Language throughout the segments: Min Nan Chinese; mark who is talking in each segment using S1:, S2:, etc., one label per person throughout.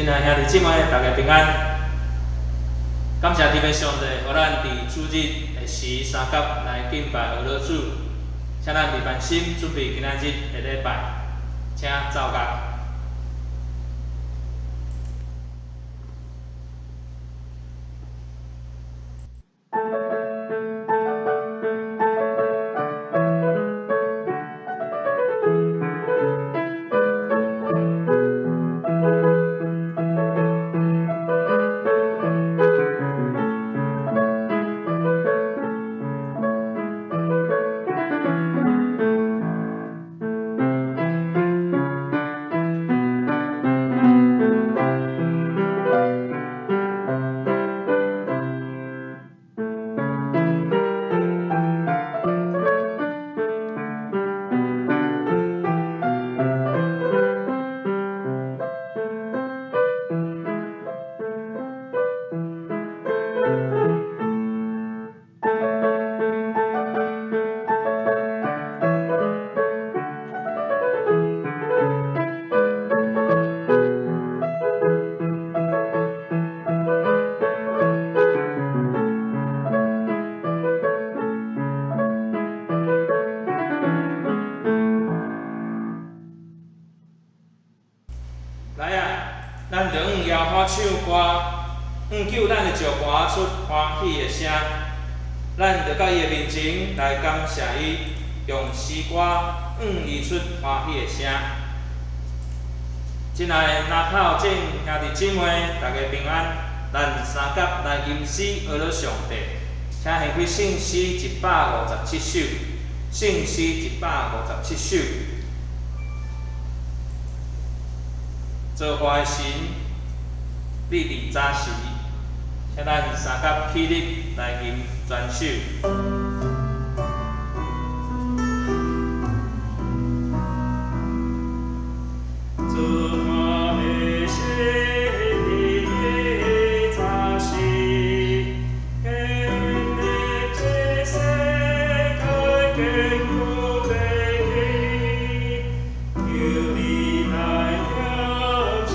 S1: 親愛兄弟姊妹，大家平安。感謝天父上帝，予咱佇主日的時三佮來敬拜阿羅主，請咱預備心準備今仔日的禮拜，請奏樂。來啊，咱著向耶和華唱歌，向救咱的石磐出歡喜的聲。咱著到伊的面前來感謝伊，用詩歌向伊出歡喜的聲。親愛的林口正兄弟姊妹，大家平安。咱三佮來吟詩阿羅上帝，請掀開聖詩157首，聖詩157首。造化的神，你佇早時，請咱三佮起立來吟全首。造化的神，你佇早時，建立這世界堅固地基，求你來點進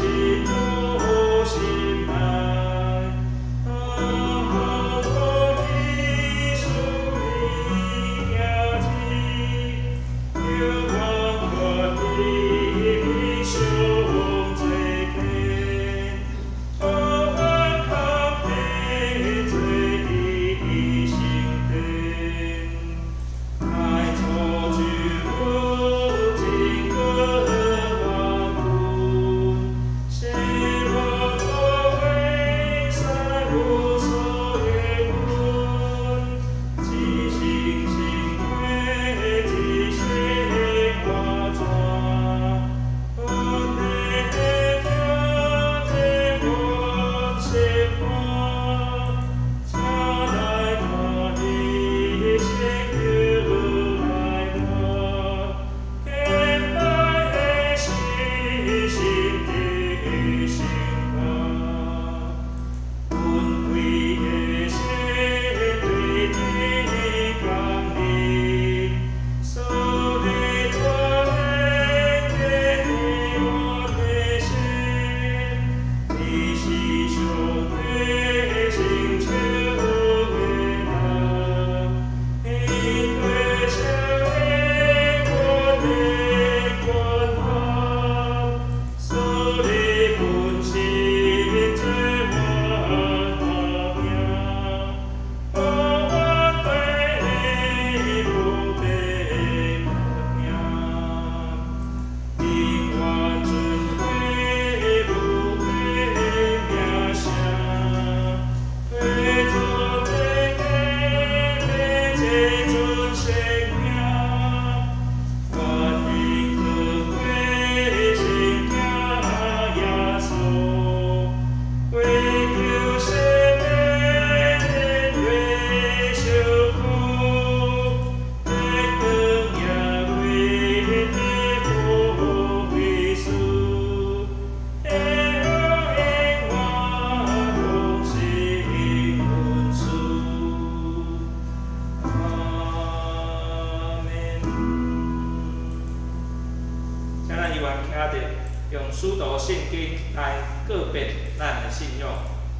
S1: 我心內，當我彼此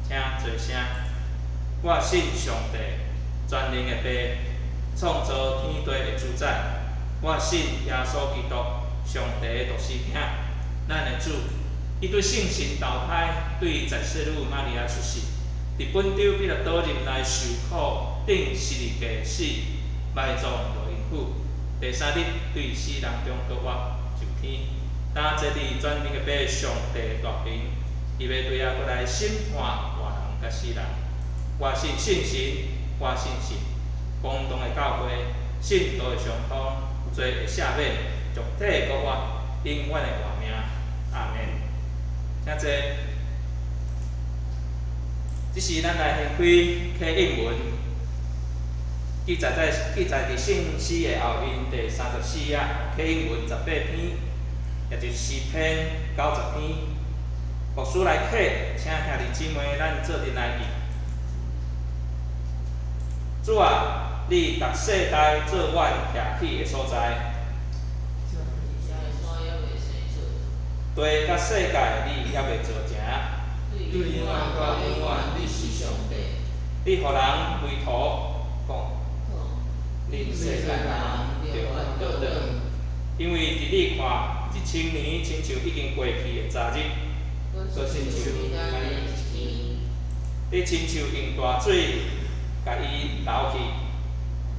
S1: 請做聲。我信上帝，全能的父，創造天地的主宰。我信耶穌基督，上帝的獨生囝，咱的主。伊對聖神投胎，對十聖女瑪利亞出世，佇本丟彼拉多任內受苦，釘十字架死，埋葬落陰府。第三日對死人中復活，上天，擔坐佇全能的父上帝大爿，伊欲對遐閣來審判活人佮死人。我信聖神，我信信公同的教會，聖徒的相通，罪的赦免，肉體的復活，永遠的活命。阿門。請坐。這時咱來掀開啟應文，記載佇聖詩的後面第34頁，啟應文18篇，也就是詩篇90篇。牧師來啟，請兄弟姊妹咱做陣來記。主啊，你逐世代做阮徛起的所在，地佮世界你猶未造成。
S2: 對永遠到永遠，你是上帝。
S1: 你予人為土，講，恁世界人著愛倒轉。因為佇你看，1000年親像已經過去的昨日，閣親像你親像用大水共伊流去，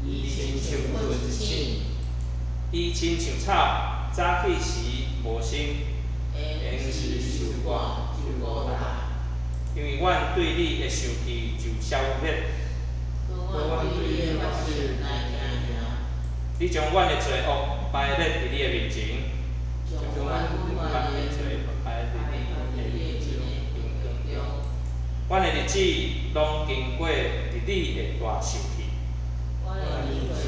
S2: 伊親像雲一閃，
S1: 伊親像草，早起時無生，
S2: 下昏時受割就無啦。
S1: 因為阮對你的受氣就消滅。
S2: 阮對你的發誓來行行。
S1: 你將阮的罪惡排列佇你的面前，
S2: 將阮不滿的
S1: 罪惡排佇你的面前。
S2: 中。
S1: 阮的日子攏經過佇你的大受氣。
S2: 阮的日子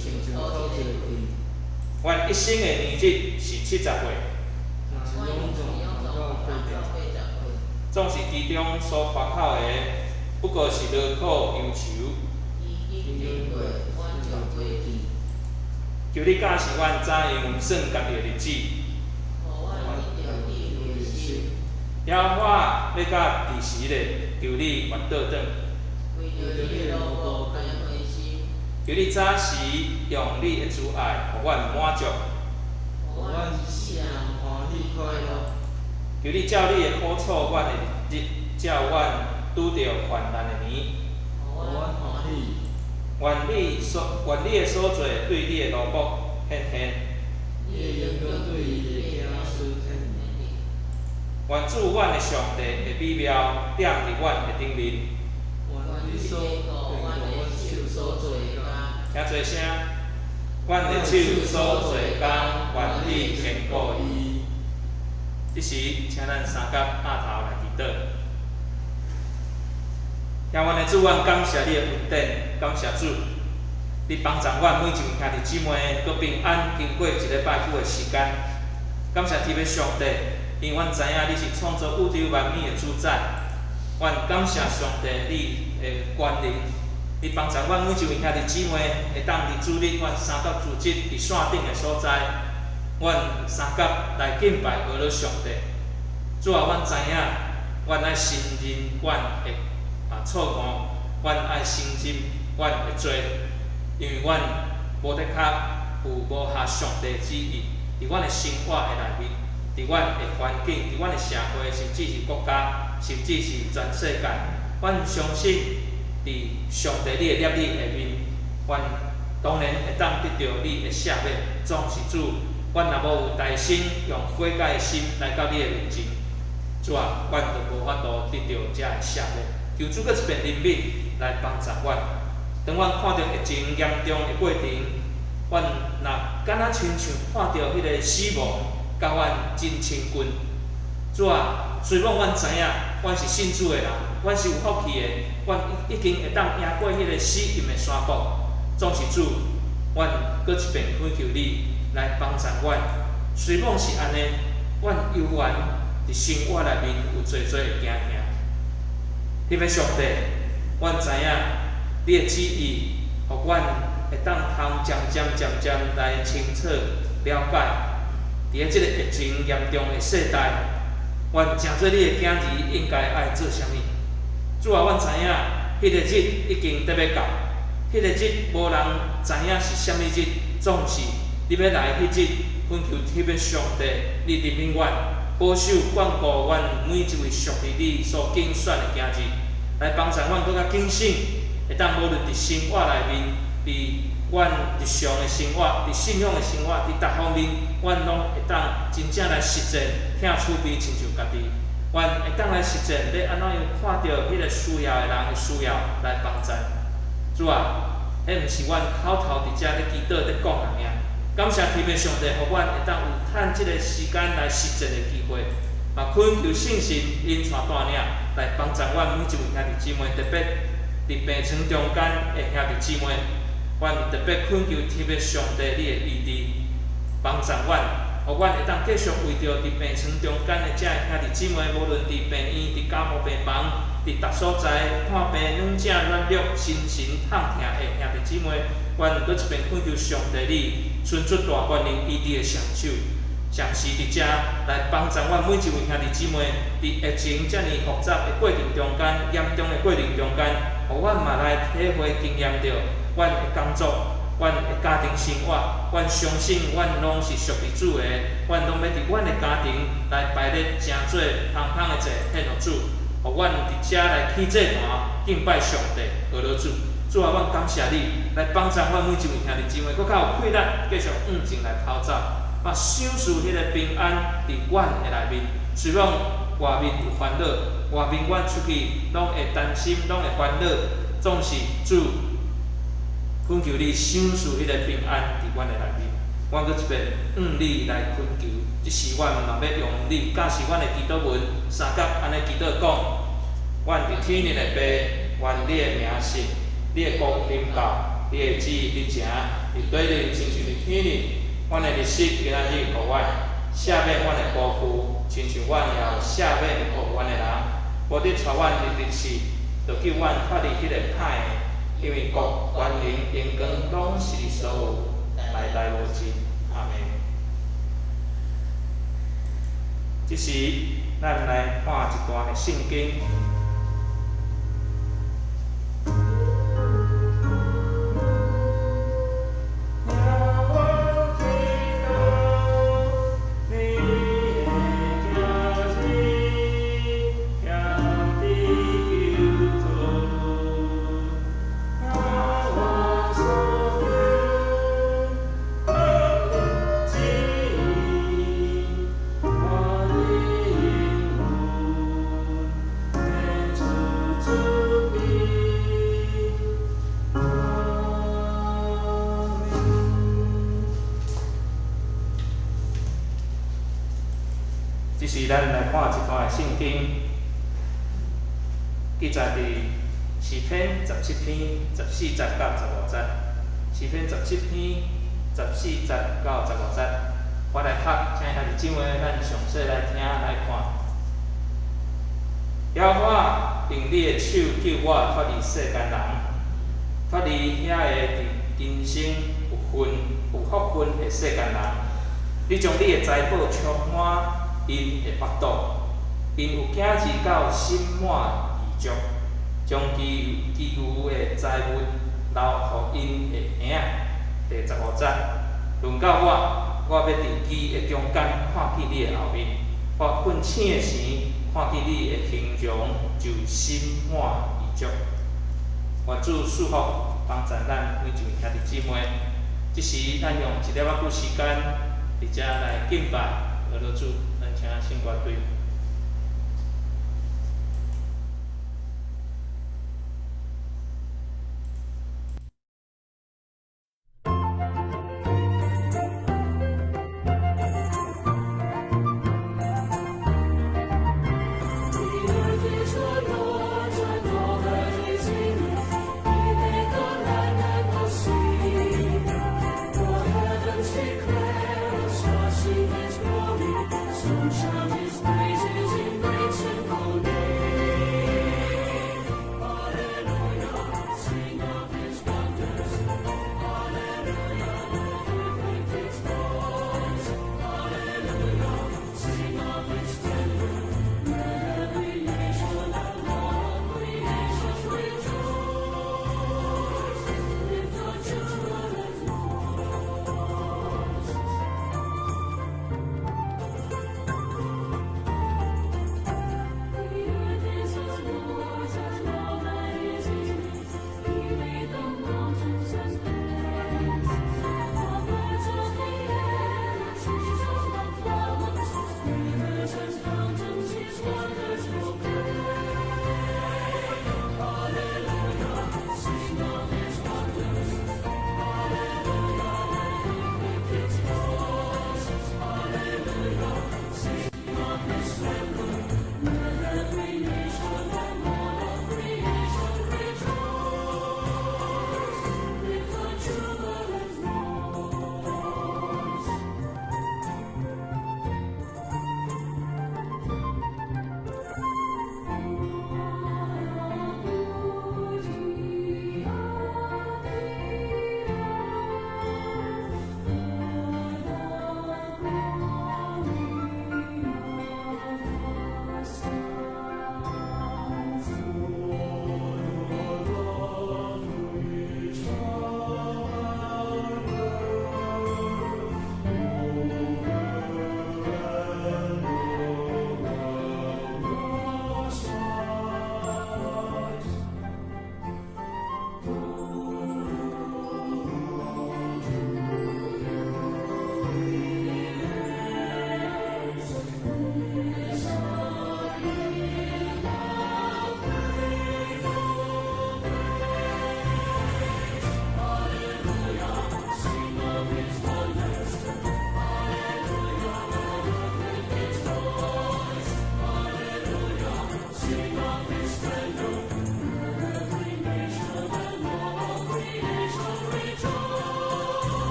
S2: 親像土一个氣。
S1: 阮一生的年日是70歲。總是其中所誇口的，不過是勞苦憂愁。求你教示阮怎樣算家己的日子。耶和華欲到佇時咧，求你越倒轉。求你早時用你的慈愛，予阮滿足。求你照你的苦楚，阮的日照阮拄著患難的年。願你的所做對你的奴僕顯現。願主阮的上帝的美妙踮佇阮的頂面。請做聲。阮的手所做工，願你堅固伊。這時，請咱三佮阿頭來祈禱。聽阮的主，阮感謝你的恩典，感謝主，你幫助阮每一位兄弟姊妹，閣平安經過一禮拜久的時間。感謝天父上帝，因為阮知影你是創造宇宙萬物的主宰。阮感謝上帝你的權能，你幫助阮每一位兄弟姊妹會當佇主日，阮三佮組織佇線頂的所在，阮三佮來敬拜阿羅上帝。主啊，阮知影，阮愛承認阮的錯誤，阮愛承認阮的罪，因為阮無的確有無合上帝旨意，佇阮的生活的內面，佇阮的環境，佇阮的社會，甚至是國家，甚至是全世界，阮相信佇上帝你的攝理下面，阮當然會當得著你的赦免。總是主，阮若無有大心用悔改的心來到你的面前，主啊，阮就無法度得著這个赦免。求主閣一遍憐憫來幫助阮。當阮看著疫情嚴重的過程，阮若敢若親像看著彼个死亡，佮阮真親近。主啊，雖罔阮知影，阮是信主的人，阮是有福氣的，阮已經會當贏過彼个死蔭的山谷。總是主，阮閣一遍懇求你來幫助阮。雖罔是按呢，阮猶原佇生活內面有濟濟的驚嚇。天父上帝，阮知影你的旨意，予阮會當通漸漸漸漸來清楚了解，佇咧這个疫情嚴重的世代，阮阮成做你的囝兒應該愛做啥物？主啊，阮知影，彼個日已經得欲到，彼個日無人知影是啥物日，總是你欲來彼日，懇求天父上帝，你憐憫阮，保守眷顧阮每一位屬於你所揀選的囝兒，來幫助阮閣較警醒，會當無論佇生活內面，佇阮日常的生活，佇信仰的生活，佇逐方面，阮攏會當真正來實踐，疼慈悲親像家己。阮會當來實踐，欲按怎樣看著彼个需要的人的需要來幫贊。主啊，彼毋是阮口頭佇遮咧祈禱咧講爾。感謝天父上帝，予阮會當有趁這个時間來實踐的機會。嘛懇求聖神引帶帶領來幫助阮每一位兄弟姊妹，特別佇病床中間的兄弟姊妹，阮特別懇求天父上帝你的醫治，幫助阮，予阮會當繼續為著佇病床中間的遮兄弟姊妹，無論佇病院、佇加護病房、佇逐所在看病軟正軟弱、心神痛疼的兄弟姊妹，阮閣一遍懇求上帝你伸出大權能醫治的雙手，同時佇遮來幫助阮每一位兄弟姊妹，佇疫情遮爾複雜的過程中間、嚴重的過程中間，予阮嘛來體會經驗著，阮的工作、阮的家庭生活，阮相信阮攏是屬於主的，阮攏欲佇阮的家庭來排列成做香香的祭獻予主，予阮佇遮來起祭壇敬拜上帝，呵咾主。主啊，阮感謝你來幫助阮每一位兄弟姊妹，閣較有氣力繼續向前來跑走，嘛賞賜彼个平安佇阮的內面。雖講外面有煩惱，外面阮出去攏會擔心，攏會煩惱，總是主懇求你賞賜彼个平安佇阮的內面。阮閣一遍向你來懇求，這時阮嘛欲用你教示阮的祈禱文，相佮按呢祈禱講：阮佇天頂的父，願你的名聖，你的國臨到，你的旨意行，佇地裡親像佇天頂。阮的日食今仔日予阮，赦免阮的辜負，親像阮也有赦免予阮的人。無得帶阮入入試，著救阮脫離彼个歹的，因為國、權能、榮光攏是你所有，代代無盡。阿們。這時，咱來看一段的聖經。這時，咱來看一段的聖經，記載佇詩篇17篇14節到15節。詩篇十七篇十四節到十五節，我來讀，請兄弟姊妹咱詳細來聽來看。耶和華用你的手救我脫離世間人，脫離遐個佇今生有份有福分的世間人。你將你的財寶充滿𪜶的腹肚，𪜶有囝兒到心滿意足，將其其餘的財物留予𪜶的嬰仔。第15節，輪到我，我欲佇義的中間看見你的後面。我睏醒的時，看見你的形容就心滿意足。願主賜福幫助咱每一位兄弟姊妹。這時，咱用一粒仔久時間，佇遮來敬拜，呵咾主，咱請聖歌隊。
S3: Shall his praise.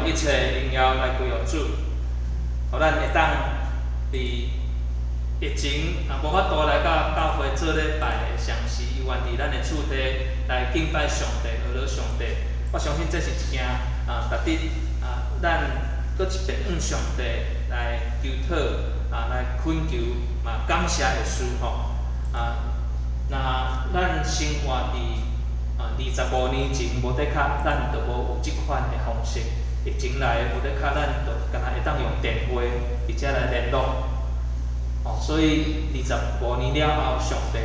S1: 將一切榮耀來歸予主，予咱會當佇疫情也無法度來到教會做禮拜的同時，猶原佇咱的厝內來敬拜上帝、學了上帝。我相信這是一件啊，值得啊，咱閣一遍向上帝來求討啊，來懇求嘛感謝的事吼。啊，若咱生活佇啊25年前，無的確咱就無有這款的方式。疫情來，無的確咱就干焦會當用電話佇遮來聯絡。哦，所以二十五年了後，上帝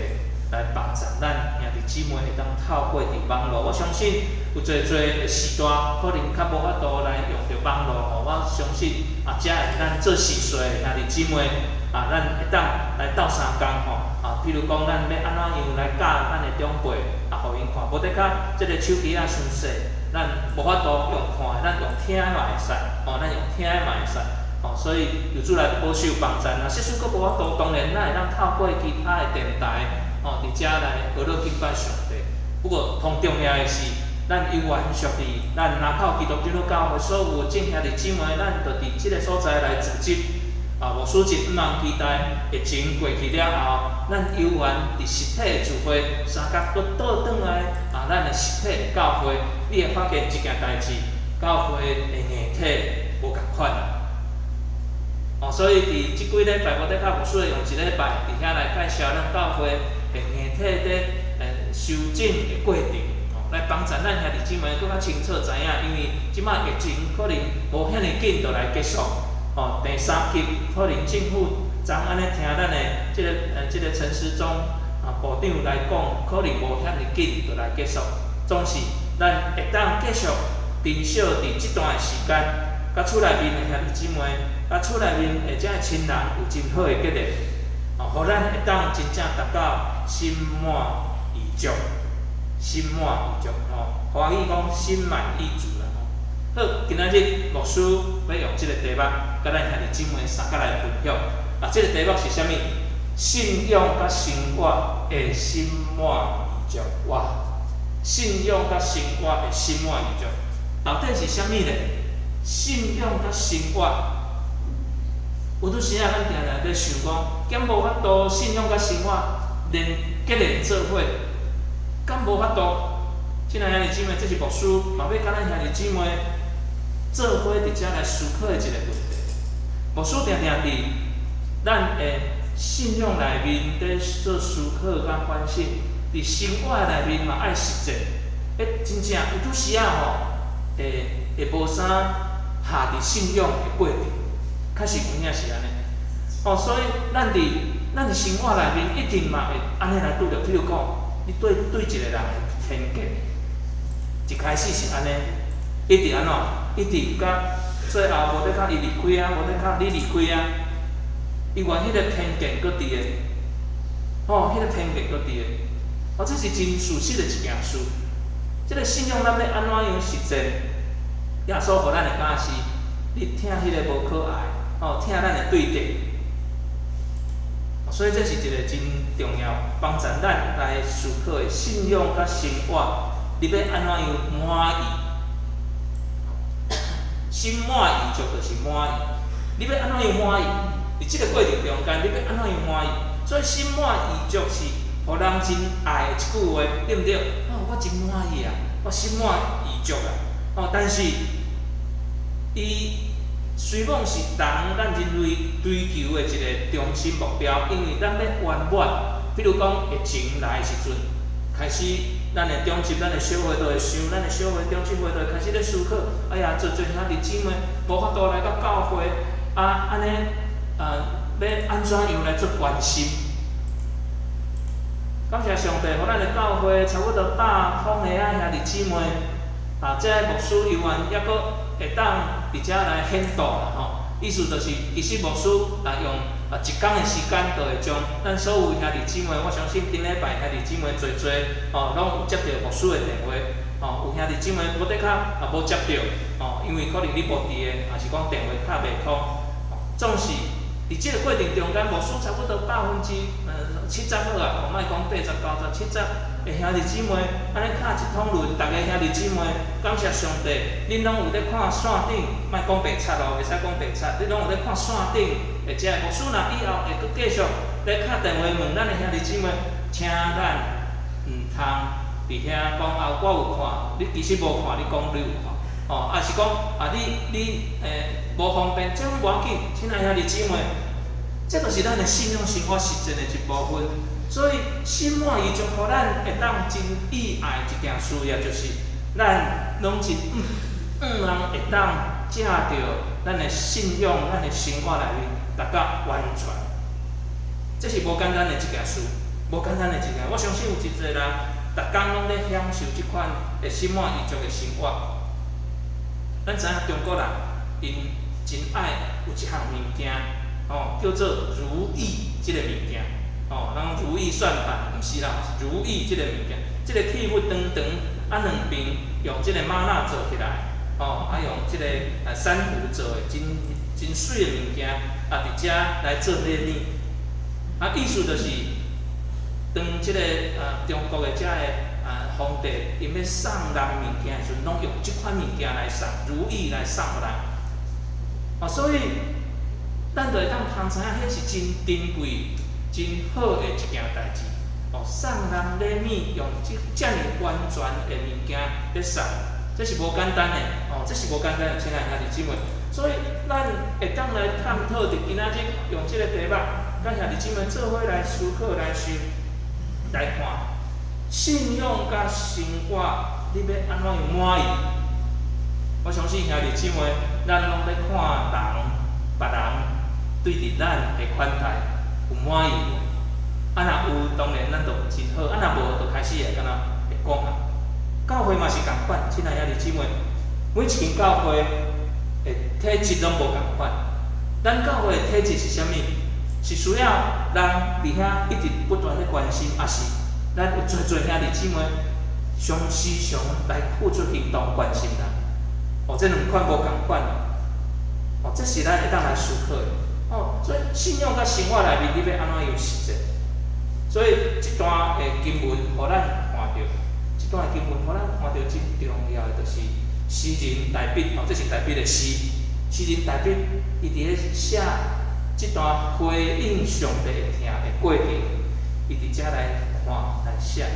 S1: 來幫助咱兄弟姊妹會當透過佇網路。我相信有濟濟的時代，可能較無法度來用著網路吼。我相信啊，遮會咱做司事的兄弟姊妹啊，咱會當來鬥相共吼。啊，譬如講，咱欲按怎樣來教咱的長輩啊，予𪜶看。無的確，這个手機仔傷細，咱無法度用看的，咱用聽的嘛會使，吼，咱用聽的嘛會使。吼，所以求主來保守幫助。若設使閣無法度，當然咱會當透過其他的電台，吼，佇遮來學了敬拜上帝。不過，上重要的是，咱猶原屬佇咱林口基督長老教會所有眾兄弟姊妹，咱就佇這个所在來組織。啊，牧師真向望期待疫情過去了後，咱猶原佇實體的聚會，相佮閣倒轉來啊，咱的實體的教會，你會發現一件代誌，教會的硬體無仝款啊。哦，所以佇這幾禮拜，無的確牧師會用一禮拜佇遐來介紹咱教會的硬體佇修整的過程，哦，來幫助咱兄弟姊妹閣較清楚知影，因為這擺疫情可能無遐爾緊就來結束，哦，第三級可能政府昨按呢聽咱的這個陳時中啊部長來講，可能無遐爾緊就來結束。總是咱會當繼續珍惜佇這段的時間，佮厝內面的兄弟姊妹，佮厝內面的這的親人有真好的結連，哦，予咱會當真正達到心滿意足，心滿意足吼，華語講心滿意足啦吼。好，今仔日牧師欲用這个題目，佮咱兄弟姊妹相佮來分享。啊，這个題目是啥物？信仰佮生活會心滿意足。哇！信仰佮生活會心滿意足，到底是啥物咧？信仰佮生活，有陣時啊，咱定定佇想講，敢無法度信仰佮生活連結連做伙？敢無法度？親愛兄弟姊妹，這是牧師嘛欲佮咱兄弟姊妹做伙佇遮來思考的一個問題。牧師定定佇咱的信仰內面佇做思考佮反省，佇生活內面嘛愛實踐。欸，真正有陣時仔吼，會無啥下佇信仰的過程，確實有影是按呢。哦，所以咱佇生活內面一定嘛會按呢來拄著。譬如講，你對一個人的偏見，一開始是按呢，一直按怎？一直到最後無的確伊離開啊，無的確你離開啊，伊原彼個偏見閣佇的，吼，彼個偏見閣佇的，哦，這是真事實的一件事。這个信仰咱欲按怎樣實踐？耶穌予咱的教示，你疼彼个無可愛，哦，疼咱的對敵。所以這是一個真重要，幫助咱來思考的信仰佮生活，你欲按怎樣滿意？心滿意足就是滿意。你欲按怎樣滿意？佇這个過程中間，你欲按怎樣滿意？所以心滿意足是予人真愛的一句話，對毋對？哦，我真滿意啊，我心滿意足啊。哦，但是伊雖罔是人咱人類追求的一个中心目標，因為咱欲圓滿。比如講疫情來的時陣，開始咱的長執、咱的小會都會想，咱的小會長執會都會開始咧思考。哎呀，濟濟兄弟姊妹無法度來到教會，啊，按呢，欲按怎樣來做關心？感謝上帝，予咱的教會差不多100通个仔兄弟姊妹，啊，這个牧師猶原猶閣會當佇遮來顯道啦吼。意思就是，其實牧師啊用啊一工的時間，就會將咱所有兄弟姊妹，我相信頂禮拜兄弟姊妹濟濟吼，攏有接著牧師的電話，吼，有兄弟姊妹無的確啊無接著，吼，因為可能你無佇的，抑是講電話敲袂通，總是佇這个過程中間，牧師差不多70%好啊，我莫講八十、九十、七十的的兄弟姊妹，按呢敲一通轮，逐个兄弟姊妹，感謝上帝，恁攏有咧看線頂，莫講白賊哦，袂使講白賊，恁攏有咧看線頂的遮个牧師，若以後會閣繼續咧敲電話問咱的兄弟姊妹，請咱毋通佇遐講啊，我有看，你其實無看，你講你有看，哦，抑是講啊，你無方便，這攏無要緊，親愛兄弟姊妹，這就是咱的信仰生活實踐的一部分。所以心滿意足，予咱會當真意愛一件事業，就是咱攏真毋通會當藉著咱的信仰、咱的生活內面，達到完全。這是無簡單的一件事，無簡單的一件。我相信有真濟人，逐工攏咧享受這款的心滿意足的生活。咱知影中國人，𪜶真愛有一項物件，哦，叫做如意這个物件。哦，咱講如意算盤，毋是啦，是如意這个物件。這个鐵佛長長，啊兩邊用這个瑪納做起來，哦，啊用這个珊瑚做的，真真媠的物件，啊佇遮來做禮物。啊，意思就是，當這个中國的遮个皇帝，𪜶欲送人物件的時陣，攏用這款物件來送，如意來送予人。啊，所以咱就會當通知影，彼是真珍貴、真好的一件代誌。哦，送人禮物用這遮爾完全的物件咧送，這是無簡單的。哦，這是無簡單的，親愛兄弟姊妹。所以咱會當來探討，佇今仔日用這个題目，佮兄弟姊妹做伙來思考、來想、來看，信仰佮生活，你欲按怎樣滿意？我相信兄弟姊妹，咱攏咧看人、別人對佇咱的款待有滿意無？啊，若有，當然咱就真好；啊，若無，就開始會敢若會講啊。教會嘛是仝款，親愛兄弟姊妹，每一間教會的體質攏無仝款。咱教會的體質是啥物？是需要人佇遐一直不斷咧關心，抑是咱有濟濟兄弟姊妹，常時常來付出行動關心人？哦，這兩款無仝款。哦，這是咱會當來思考的。哦，所以信仰佮生活內面，你欲按怎樣實踐？所以這段的經文，予咱看著，這段的經文予咱看著真重要的，就是詩人大衛，哦，這是大衛的詩。詩人大衛，伊佇咧寫這段回應上帝的疼的過程，伊佇遮來看來寫，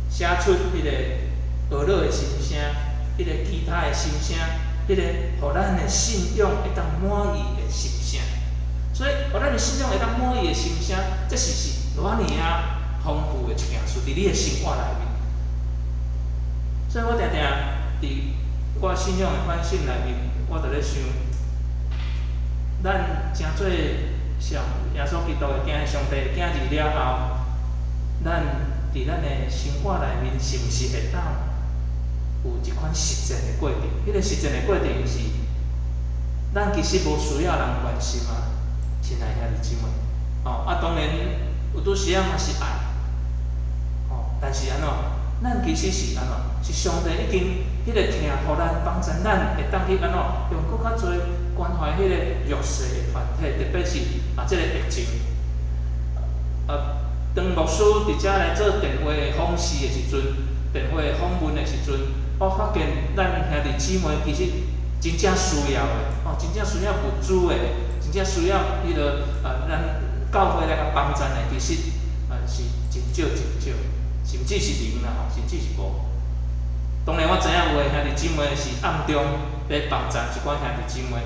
S1: 寫出彼个哀樂的心聲，彼个其他的心聲，彼个予咱的信仰會當滿意的心聲。所以，予咱的信仰會當滿意的心聲，這是偌爾仔豐富的一件事，佇你的生活內面。所以我定定佇我信仰的反省內面，我就咧想，咱成做像耶穌基督的囝，上帝的囝兒了後，咱佇咱的生活內面，是毋是會當有一款實踐的過程？彼个實踐的過程是，咱其實無需要人關心啊，親愛兄弟姊妹。哦，啊，當然有拄時仔嘛是愛，哦，但是按怎？咱其實是按怎？是上帝已經彼个疼予咱，幫助咱會當去按怎？用閣較濟關懷彼個弱勢的團體，特別是啊，這个疫情。啊，當牧師佇遮來做電話的訪視的時陣，電話的訪問的時陣，我發現咱兄弟姊妹其實真正需要的，哦，真正需要物資的，真正需要彼个咱教會來共幫贊的，其實是真少真少，甚至是零啦吼，甚至是無。當然我知影有的兄弟姊妹是暗中咧幫贊一寡兄弟姊妹，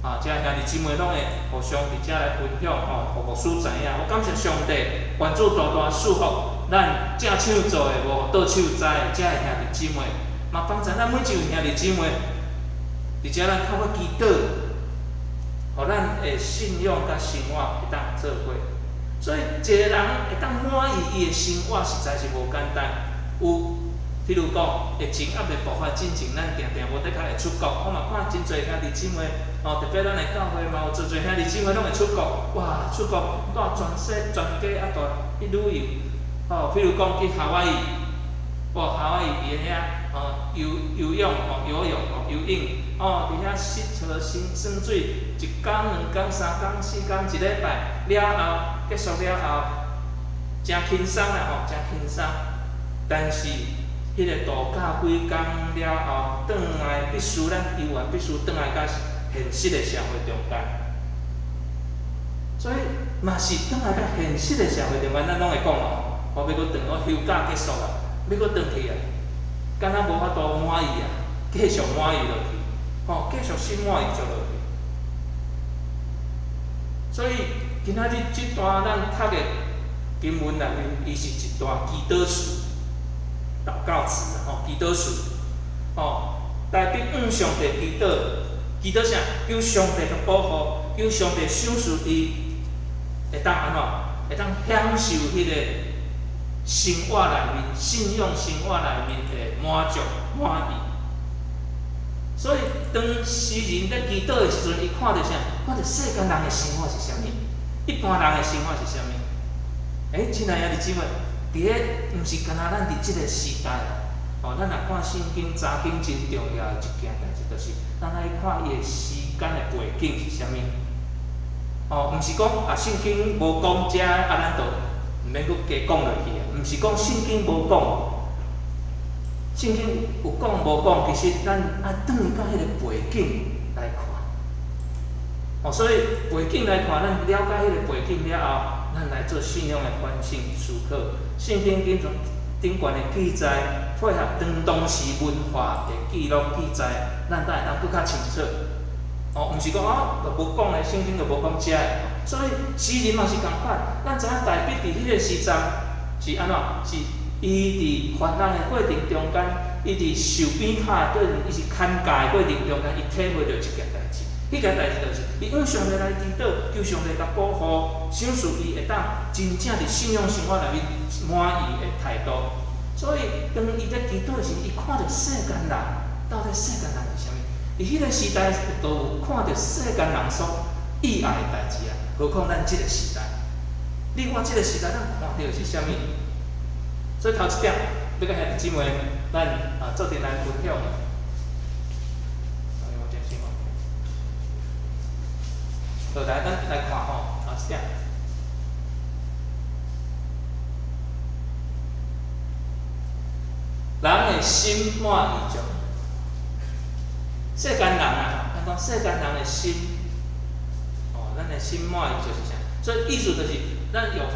S1: 啊，這兄弟姊妹攏會互相佇遮來分享吼，予牧師知影。我感謝上帝，願主大大賜福咱正手做的無倒手知的遮的兄弟姊妹，嘛幫助咱每一位兄弟姊妹，佇遮咱透過祈禱，予咱的信仰佮生活會當做伙。所以一个人會當滿意伊的生活，實在是無簡單。有，譬如講，疫情猶未爆發進前，咱定定無的確會出國。我嘛看真濟兄弟姊妹，哦，特別咱的教會嘛有濟濟兄弟姊妹攏會出國。哇，出國帶全世全家啊，帶去旅遊。哦，譬如講去夏威夷，哇，夏威夷佇遐哦游游泳哦游泳哦游泳，哦，佇遐洗澡洗耍水，一工、兩工、三工、四工，一禮拜了後結束了後，誠輕鬆啦吼，誠輕鬆。但是，彼个度假幾工了後，轉來必須咱猶原必須轉來佮現實的社會中間。所以嘛是轉來佮現實的社會中間，咱攏會講哦，我欲閣轉，我休假結束啊，欲閣轉去啊，敢若無法度滿意啊，繼續滿意落去，吼，繼續心滿意足落去。所以今仔日這段咱讀的經文內面，伊是一段祈禱詞。禱告詞吼，祈禱詞，吼，大衛向上帝祈禱，祈禱啥？求上帝的保護，求上帝賞賜伊，會當按怎？會當享受彼個生活內面，信仰生活內面的滿足滿意。所以，當詩人咧祈禱的時陣，伊看著啥？看著世間人的生活是啥物？一般人的生活是啥物？欸，親愛的兄弟姊妹，佇咧毋是干焦咱佇這个時代哦，咱若看聖經、查經真重要的一件代誌，就是咱愛看伊的時間的背景是啥物。哦，毋是講啊，聖經無講這，啊，咱就毋免閣加講落去啊。毋是講聖經無講，聖經有講無講，其實咱愛轉去佮彼个背景來看。哦，所以背景來看，咱了解彼个背景了後，咱來做信仰的反省思考。聖經頂頂懸的記載，配合當時文化的記錄記載，咱才會當閣較清楚。哦，毋是講啊，就無講咧，聖經就無講這个。所以詩人嘛是仝款，咱知影大衛佇彼个時陣是按怎？是伊佇患難的過程中間，伊佇受鞭打的過程，伊是牽教的過程中間，伊體會著一件代誌。彼件代誌就是，伊向上帝來祈禱，求上帝共保護，賞賜伊會當真正佇信仰生活內面滿意的態度。所以，當伊咧祈禱的時，伊看著世間人，到底世間人是啥物？佇彼个時代，都有看著世間人所意愛的代誌啊，何況咱這个時代？你我這个時代，咱看著的是啥物？所以頭一點，欲佮兄弟姊妹，咱啊做陣來分享。好，來，咱來看吼，頭一點。人的心滿意足。世間人啊，咱講世間人的心，哦，咱的心滿意足是啥？所以意思就是，咱用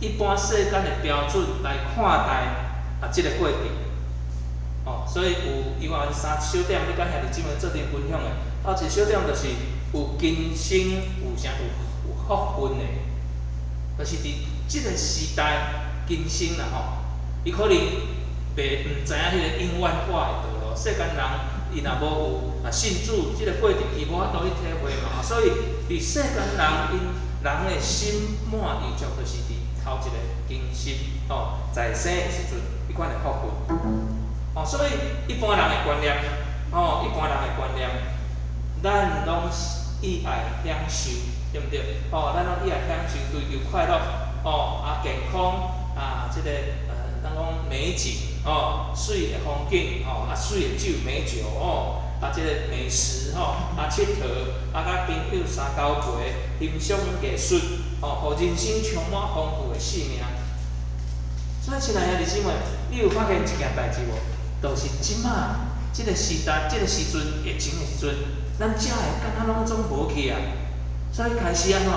S1: 一般世間的標準來看待啊，這个過程。哦，所以有猶原三小點，欲佮兄弟姊妹做陣分享的。啊，一小點就是有今生有啥有福分的，就是佇這个時代今生啦吼，伊可能袂毋知影彼个永遠活的道路，世間人伊若無有啊信主這个過程，伊無法度去體會嘛。所以佇世間人𪜶人的心滿意足，就是佇頭一个今生吼，在生的時陣，彼款的福分。哦，所以一般人的觀念，吼，一般人的觀念，咱攏意愛享受，對毋對？吼，咱攏意愛享受，追求快樂，吼，啊健康，啊這个咱講美景，吼，媠的風景，吼，啊媠的酒美酒，吼，啊這个美食，吼，啊𨑨迌，啊佮朋友相交陪，欣賞藝術，吼，予人生充滿豐富的生命。所以，親愛的兄弟姊妹，你有發現一件代誌無？就是這馬這个時代、這个時陣疫情的時陣，咱遮的敢若攏總無去啊。所以開始按怎？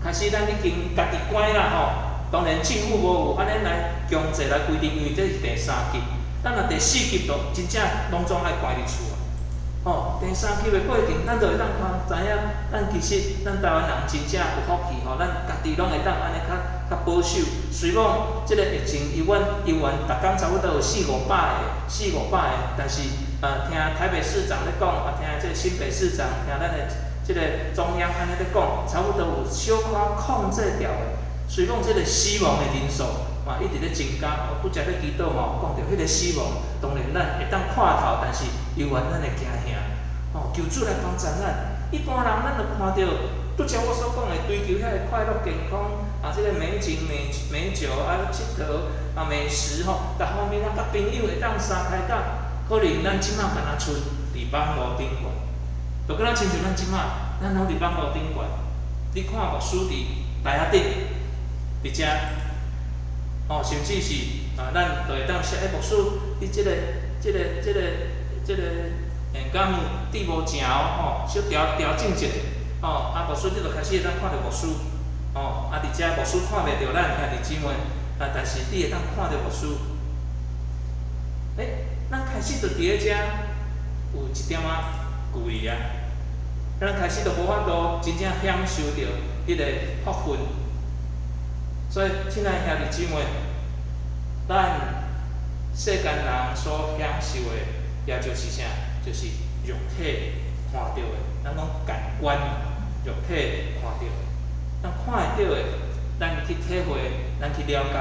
S1: 開始咱已經家己關啦吼。當然政府無有按呢來強制來規定，因為這是第三級。咱若第四級就真正攏總愛關佇厝啊。吼，第三級的過程，咱就會當看知影，咱其實咱台灣人真正有福氣吼，咱家己攏會當按呢較較保守。雖講這个疫情猶原猶原，逐工差不多有四五百个，四五百個，但是聽台北市長咧講，啊聽這个新北市長，聽咱的這个中央按呢咧講，差不多有小可控制牢的。雖講這个死亡的人數嘛一直咧增加，拄才咧祈禱嘛有講著彼个死亡，當然咱會當看透，但是猶原咱會驚嚇。吼，求主來幫助咱。一般人咱就看著拄才我所講的追求遐个快樂、健康，啊，這个美景、美美酒啊，𨑨迌啊，美食吼，逐方面啊，佮朋友會當相開講，可能咱這馬敢若賰佇網路頂懸，就敢若親像咱這馬，咱攏佇網路頂懸。你看牧師佇台仔頂，佇遮哦，甚至是啊，咱就會當說，欸，牧師，你這個敢有對無正哦，吼，小調調整一下，吼，啊，牧師你就開始會當看著牧師，吼，啊，佇遮牧師看袂著咱兄弟姊妹，啊，但是你會當看著牧師。欸，咱開始就佇咧遮有一點仔距離啊，咱開始就無法度真正享受著彼個福分。所以，親愛兄弟姊妹，咱世間人所享受的，也就是啥？就是肉體看著的，咱講感官，肉體看著的，咱看會著的，咱去體會，咱去了解。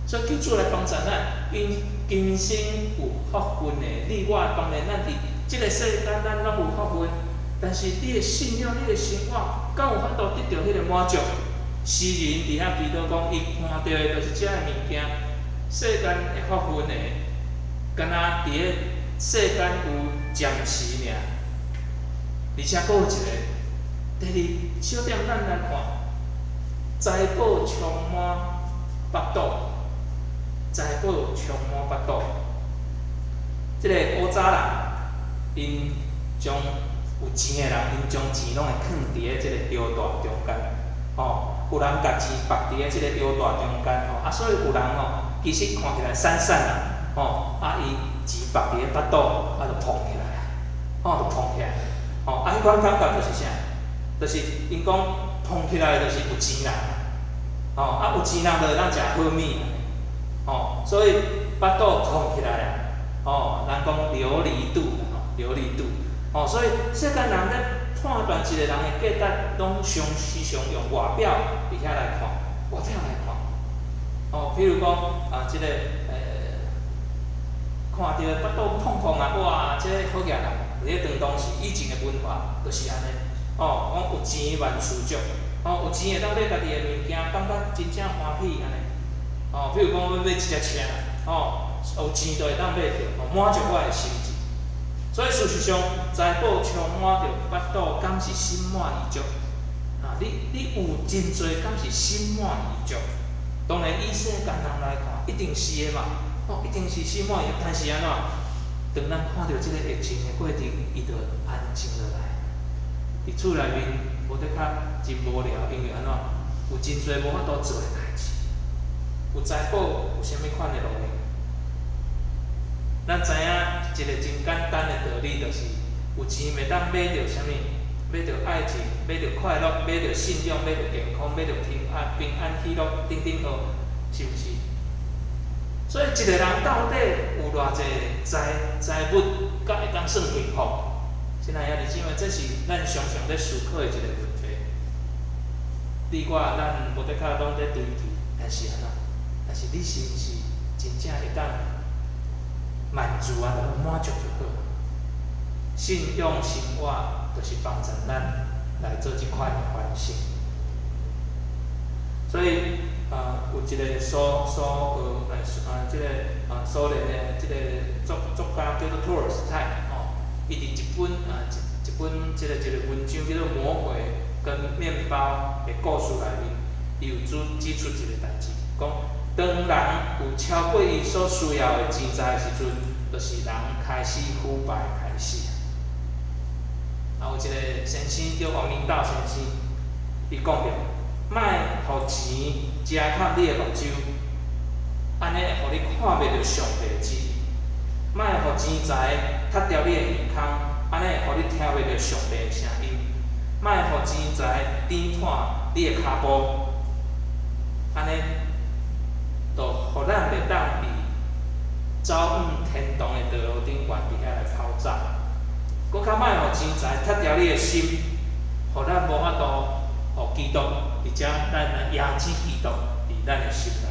S1: 所以求主來幫助咱，因今生有福分的，你我當然咱佇這个世間，咱攏有福分，但是你的信仰、你的生活，敢有法度得著彼个滿足？詩人佇遐祈禱講，伊看著的就是這个物件，世間的福分的，敢若佇咧世間有暫時爾，而且閣有一个，第二小點，咱來看，財寶充滿腹肚，財寶充滿腹肚。這个古早人，𪜶將有錢的人，𪜶將錢攏會囥佇咧這個腰帶中間，吼，有人共錢縛佇咧這个腰帶中間，吼，啊，所以有人吼，其實看起來瘦瘦啦，吼，啊，伊錢縛佇咧腹肚，啊，就膨起來啊，吼，就膨起來，吼，啊，彼款感覺就是啥？就是𪜶講膨起來就是有錢人，吼，啊，有錢人就會當食好物，吼，所以腹肚膨起來啊，吼，人講琉璃肚，吼，琉璃肚，吼，所以世間人咧判斷一個人的價值，攏常時常用外表佇遐來看，外表來看，吼，比如講啊，這個看著腹肚膨膨啊，哇，這個好額人，佇咧當當時以前的文化就是按呢，吼，講有錢萬事足，吼，有錢會當買家己的物件，感覺真正歡喜按呢，吼，比如講欲買一隻車，吼，有錢就會當買著，吼，滿足我的心志。所以事實上，財寶充滿著腹肚，敢是心滿意足？啊，你有真濟，敢是心滿意足？當然，以世間人來看，一定是的嘛，哦，一定是心滿意足。但是按怎？當咱看著這个疫情的過程，伊就安靜落來。佇厝內面無的確真無聊，因為按怎？有真濟無法度做的代誌。有財寶有啥物款的路用？咱知影一个真簡單的道理，就是有錢袂當買著啥物，買著愛情，買著快樂，買著信仰，買著健康，買著平安、平安喜樂等等號，是毋是？所以一個人到底有偌濟財物，才會當算幸福？親愛兄弟姊妹，這是咱常常咧思考的一個問題。你我咱無的確攏咧追求，但是按怎？但是你是毋是真正會當滿足啊？就滿足就好。信仰生活就是幫助咱來做這款的反省。所以啊，有一個蘇蘇呃啊，這個啊蘇聯的這個作家叫做托爾斯泰吼，伊佇一本啊一一本這個一個文章叫做《魔鬼跟麵包》的故事內面，伊有指出一個代誌，講當人有超過伊所需要的錢財的時陣，就是人開始腐敗開始。啊，有一個先生叫王明道先生，伊講著，莫予錢遮蓋你的目睭，按呢會予你看袂著上帝的旨意；莫予錢財塞牢你的耳孔，按呢會予你聽袂著上帝的聲音；莫予錢財纏斷你的跤步，按呢，就予咱袂當佇走往天堂的道路頂懸佇遐來跑走。閣較莫予錢財塞牢你的心，予咱無法度予基督佇遮，咱來邀請基督佇咱的心內。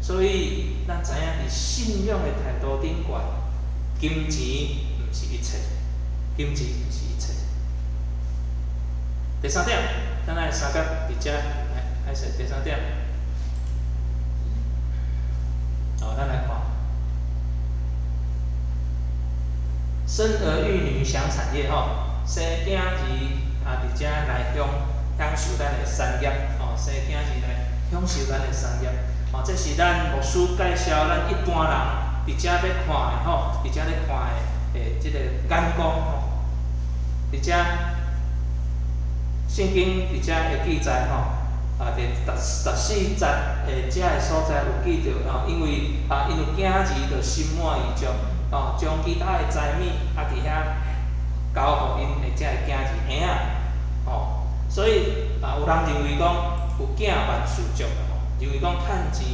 S1: 所以，咱知影佇信仰的態度頂懸，金錢毋是一切，金錢毋是一切。第三點，咱來相佮佇遮來開始第三點。好，咱來看，生兒育女享產業吼，生囝兒啊，佇遮來享受咱的產業吼，生囝兒來享受咱的產業。吼，這是咱牧師介紹咱一般人佇遮欲看的吼，佇遮咧看的的這個眼光吼。佇遮聖經佇遮會記載吼，啊，佇十四節的遮个所在有記著吼，因為啊，𪜶有囝兒就心滿意足，吼，將其他的財物啊佇遐交予𪜶的遮个囝兒嬰仔，吼，所以啊，有人認為講有囝萬事足啦吼，認為講趁錢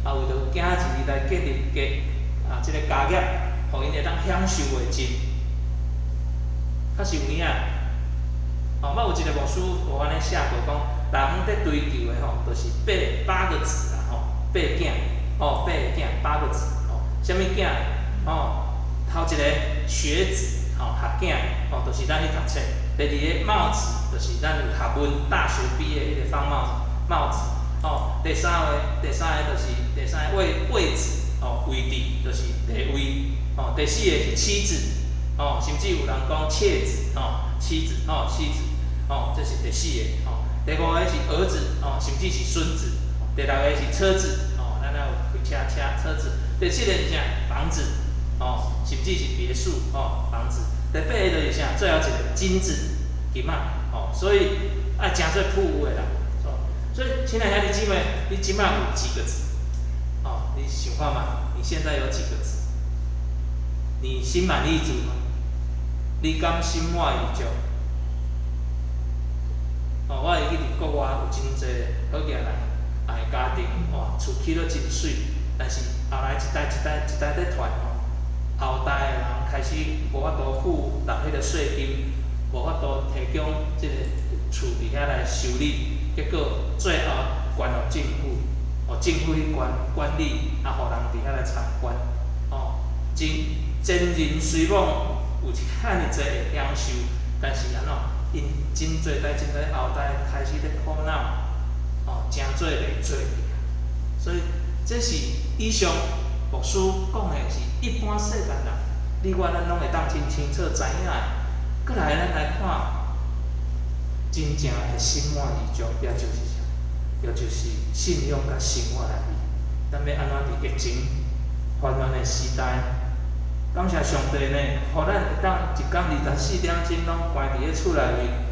S1: 啊，為著囝兒來建立家啊，這個家業，予𪜶會當享受袂盡，確實有影。吼，捌有一個牧師有按呢寫過講，人佇追求的吼，就是八個字啦吼，八囝，吼，八個囝，八個字，吼，啥物囝？吼，頭一個學子，吼，學囝，吼，就是咱去讀冊；第二個帽子，就是咱有學問，大學畢業彼個放帽子，帽子，吼，第三個就是第三個位置，吼，位置就是地位，吼，第四個是妻子，吼，甚至有人講妾子，吼，妻子，吼，妻子。吼，這是第四個，吼，第五個是兒子，吼，甚至是孫子。第六個是車子，吼，咱也有開車子。第七個是啥？房子，吼，甚至是別墅，吼，房子。第八個就是啥？最後一個金子，金仔，吼，所以愛誠做富有的人，所以親愛兄弟姊妹，你這擺有幾個子？哦，你想看覓？你現在有幾個子？你心滿意足嗎？你敢心滿意足？哦，我會記佇國外有真濟好額人，啊，家庭哇，厝起了真媠，但是後來一代一代一代咧傳吼，後代的人開始無法度付納彼個稅金，無法度提供這個厝佇遐來修理，結果最後捐予政府，予政府去管理，啊，予人佇遐來參觀，哦，真前人雖罔有遐爾濟的享受，但是按怎？𪜶真濟代真濟後代開始咧苦惱，哦，誠做袂做去啊。所以這是以上牧師講的是一般世間人，你我咱攏會當真清楚知影的。閣來咱來看，真正的心滿意足，也就是啥？也就是信仰佮生活內面，咱欲按怎佇疫情煩亂的時代，感謝上帝呢，予咱會當一工24點鐘攏關佇咧厝內面。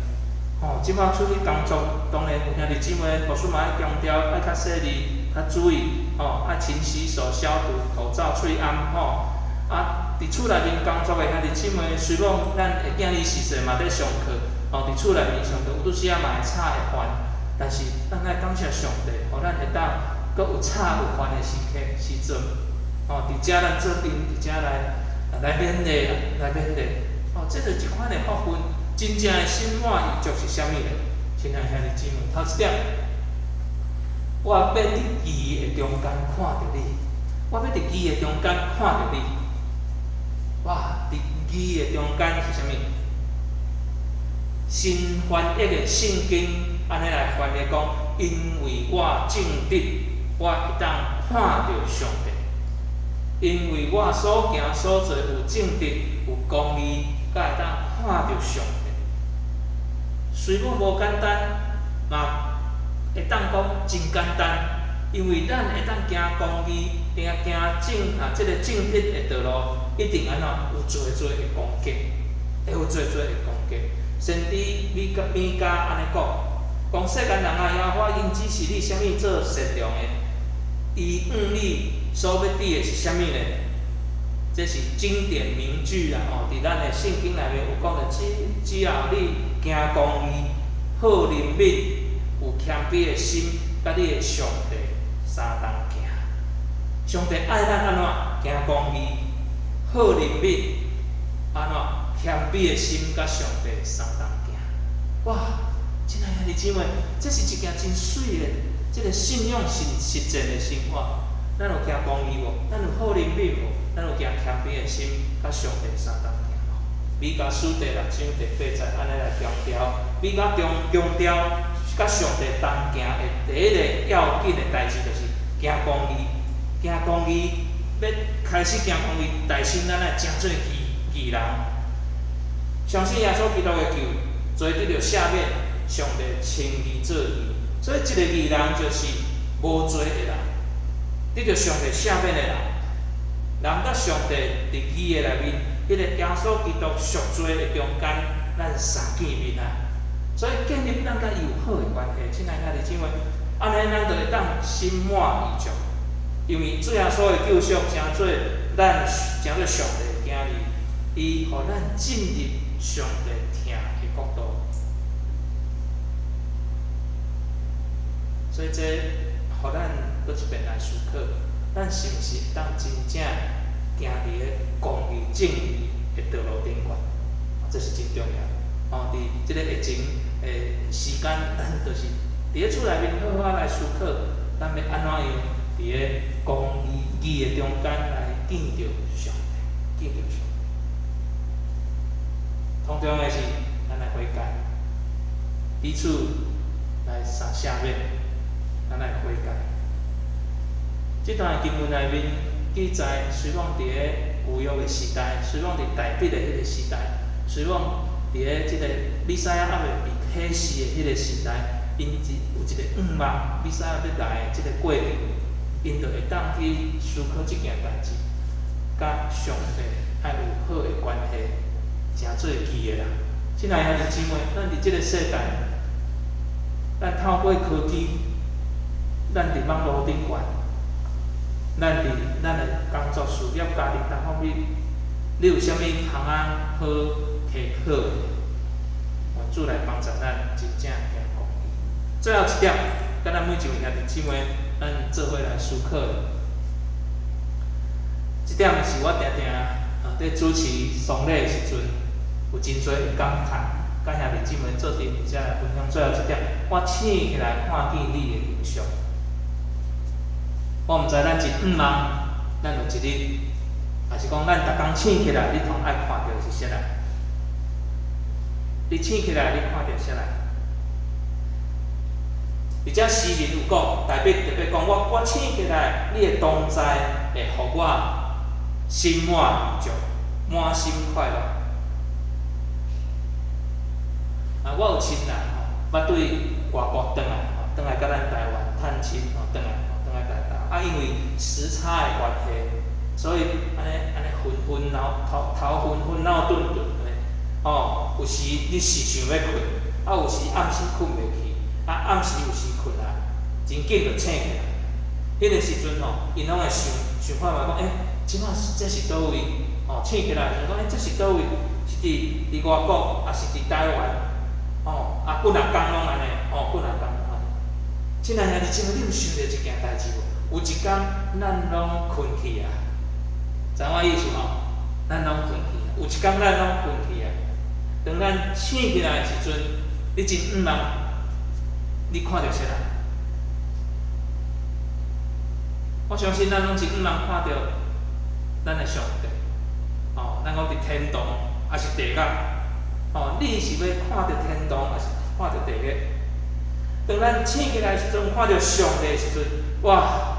S1: 吼，這擺出去工作，當然有兄弟姊妹，牧師嘛愛強調，愛較細膩、較注意，吼，愛勤洗手、消毒、口罩、喙罨，吼。啊，佇厝內面工作的兄弟姊妹，雖講咱的囝兒時勢嘛佇上課，吼，佇厝內面上課，有拄時仔嘛會吵會煩，但是咱愛感謝上帝，予咱會當閣有吵有煩的時刻時陣，吼，佇遮咱做陣，佇遮來勉勵，來勉勵，吼，這就一款的福分。真正的心滿意足是啥物呢？親愛兄弟姊妹，頭一點，我欲佇義的中間看著你，我欲佇義的中間看著你。哇！佇義的中間是啥物？新翻譯的聖經按呢來翻譯講，因為我正直，我會當看著上帝。因為我所行所做有正直、有公義，才會當看著上帝。雖講無簡單，嘛會當講真簡單，因為咱會當行公義，定行正啊，這個正直的道路，一定按怎有濟濟的攻擊，會有濟濟的攻擊。先知米迦按呢講，講世間人啊，耶和華已經指示你啥物做善良的，伊向你所欲得的是啥物呢？這是經典名句啦，吼！佇咱的聖經內面有講著，只要你行公義、好憐憫、有謙卑的心，佮你的上帝相同行。上帝愛咱按怎？行公義、好憐憫、按怎？謙卑的心，佮上帝相同行。哇！親愛兄弟姊妹，這是一件真媠的，這個信仰實踐的生活。咱有行公義無？咱有好憐憫無？咱有行謙卑的心，佮上帝相同行無？彌迦書第六章第八節按呢來強調，彌迦強強調佮上帝同行的第一個要緊的代誌，就是行公義。行公義，欲開始行公義，代先咱愛成做義人，相信耶穌基督的救，罪得著赦免，上帝稱伊做義。所以，一個義人就是無罪的人。得著上帝赦免的人，人佮上帝佇義的內面，彼個耶穌基督贖罪的中間，咱相見面啊！所以建立咱佮伊有好的關係，親愛兄弟姊妹，按呢咱就會當心滿意足，因為主耶穌的救贖成做咱成做上帝的囝兒，伊予咱進入上帝疼的國度。所以這予咱閣一遍來思考，咱是毋是會當真正行佇咧公義正義的道路頂懸？這是真重要。哦，佇這个疫情的時間，咱就是佇咧厝內面好好來思考，咱欲按怎樣佇咧公義義的中間來見著上帝，見著上帝。同重要的是，咱來悔改，彼此來相赦免，咱來悔改。這段經文內面記載，雖講佇咧舊約的時代，雖講佇大衛的彼个時代，雖講佇咧這个彌賽亞猶未被啟示的彼个時代，𪜶有一個向望，彌賽亞欲來的這个過程，𪜶就會當去思考這件代誌，佮上帝愛有好的關係，成做義的人。親愛兄弟姊妹，咱佇這个世代，咱透過科技，咱佇網路頂懸，咱佇咱的工作、事業、家庭各方面，你有啥物通仔好提考的？願主來幫助咱真正行公義。最後一點，佮咱每一位兄弟姊妹，咱做伙來思考的。這點是我定定佇主持喪禮的時陣，有真濟的感嘆，佮兄弟姊妹做陣佇遮來分享。最後一點，我醒起來看見你的形象。我毋知咱一向望，咱有一日，抑是講咱逐工醒起來，你通愛看著是啥人？你醒起來，你看著啥人？而且詩人有講，大衛特別講，我醒起來，你的同在會予我心滿意足，滿心快樂。啊，我有親人吼，捌對外國轉來，吼，轉來佮咱台灣探親，吼，轉來，吼，轉來台灣。啊，因為時差的關係，所以按呢按呢昏昏腦頭頭昏昏腦頓頓按呢，吼，有時你是想欲睏，啊，有時暗時睏袂去，啊，暗時有時睏啊，真緊就醒起來。彼个時陣吼，𪜶攏會想想看覓講，欸，這擺這是佗位？吼，醒起來想講，欸，這是佗位？是佇外國，抑是佇台灣？吼，啊，幾若工攏按呢，吼，幾若工攏按呢。親愛兄弟姊妹，你有想著一件代誌無？有一工咱攏睏去啊，知影我意思無？咱攏睏去啊，有一工咱攏睏去啊。當咱醒起來的時陣，你真向望，你看著啥人？我相信咱攏真向望看著咱的上帝，吼，咱講佇天堂抑是地獄，吼，你是欲看著天堂，抑是看著地獄？當咱醒起來的時陣，看著上帝的時陣，哇！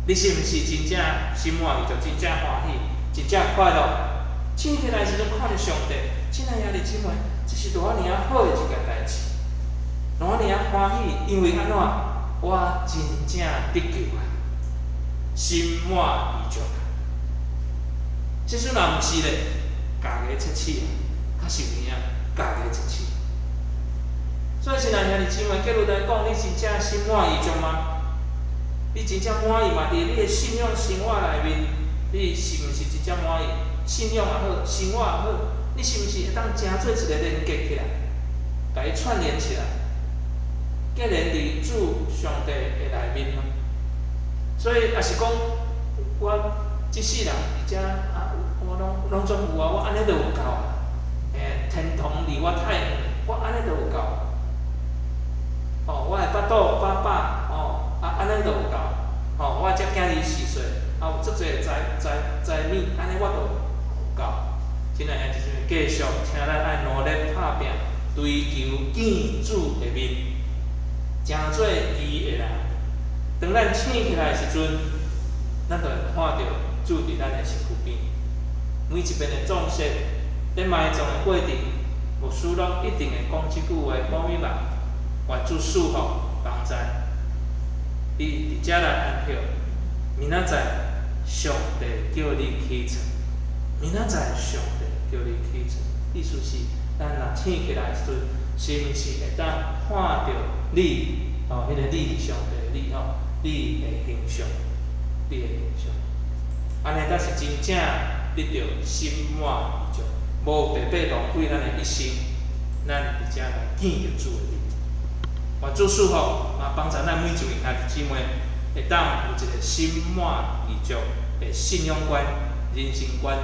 S1: 你是毋是真正心滿意足，真正歡喜，真正快樂？醒起來的時陣看著上帝，親愛兄弟姊妹，這是偌爾仔好的一件代誌，偌爾仔歡喜，因為按怎？我真正得救啊，心滿意足啊！這陣若毋是咧，共伊切齒啊，較實有影，共伊切齒。所以，親愛兄弟姊妹，結論來講，你真正心滿意足嗎？你真正滿意嗎？佇你的信仰生活內面，你是毋是真正滿意？信仰也好，生活也好，你是毋是會當成做一个連結起來，共伊串聯起來？結連佇主上帝的內面嗎？所以，抑是講，我這世人佇遮啊，我攏攏總有啊，我按呢就有夠啊。欸，天堂離我太遠，我按呢就有夠。哦，我的腹肚飽飽，哦，啊，按呢就有夠。哦，我這囝兒四歲，啊，有足濟財財財物，按呢我就有夠。親愛兄弟姊妹，繼續，請咱愛努力拍拚，追求見主的面，成做義的人。當咱醒起來的時陣，咱就會看著主佇咱的身軀邊。每一遍的葬式，佇埋葬的過程，牧師攏一定會講這句話，鼓勵人，願主賜福幫贊。你佇遮來安息，明仔載上帝叫你起床，明仔載上帝叫你起床，意思是咱若醒起來時陣，是毋是會當看著你？哦，彼個你上帝你吼，你的形象，你的形象，按呢才是真正得著心滿意足，無白白浪費咱的一生，咱佇遮來見著主的面。願主賜福，嘛幫助咱每一位兄弟姊妹，會當有一個心滿意足的信仰觀、人生觀，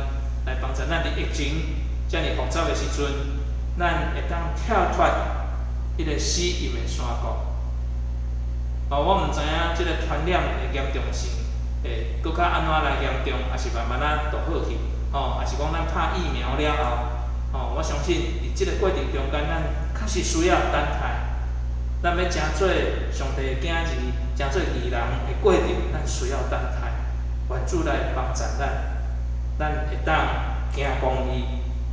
S1: 來幫助咱佇疫情遮爾複雜的時陣，咱會當跳脫彼個死蔭的山谷。哦，我毋知影這個傳染的嚴重性會閣較按怎來嚴重，抑是慢慢仔就好去，吼，抑是講咱拍疫苗了後，吼，我相信佇這個過程中間，咱確實需要等待。咱欲成做上帝的囝兒，成做義人的過程，咱需要等待。願主來幫助咱，咱會當行公義、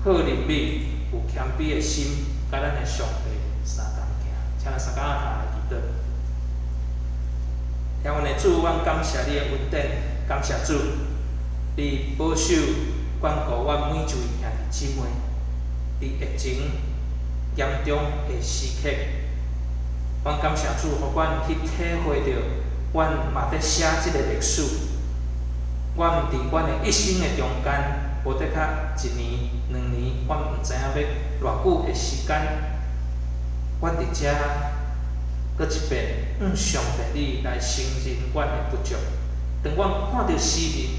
S1: 好憐憫、有謙卑的心，佮咱的上帝相仝行。請咱三工仔頭來祈禱。天阮的主，阮感謝你的恩典，感謝主，你保守關顧阮每一位兄弟姊妹，佇疫情嚴重的時刻，阮感謝主，予阮去體會著，阮嘛佇寫這个歷史。阮佇阮的一生的中間，無得較一年、兩年，阮毋知影欲偌久的時間，阮佇遮閣一遍，向上帝你來承認阮的不足。當阮看著詩人，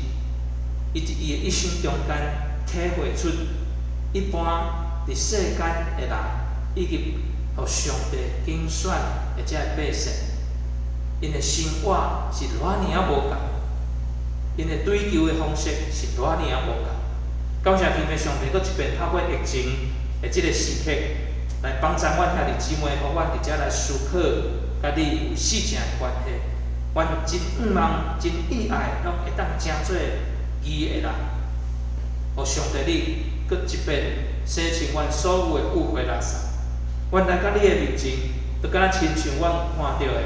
S1: 伊佇伊的一生中間體會出一般佇世間的人，以及予上帝揀選的這个百姓，𪜶的生活是偌爾仔無仝，𪜶的追求的方式是偌爾仔無仝。感謝天父上帝，閣一遍透過疫情的這个時刻，來幫助阮兄弟姊妹，予阮佇遮來思考，佮你有實情的關係。阮真向望、真意愛，攏會當成做義的人。予上帝你閣一遍洗清阮所有的污穢垃圾。阮來到你的面前，就敢若親像阮看著的，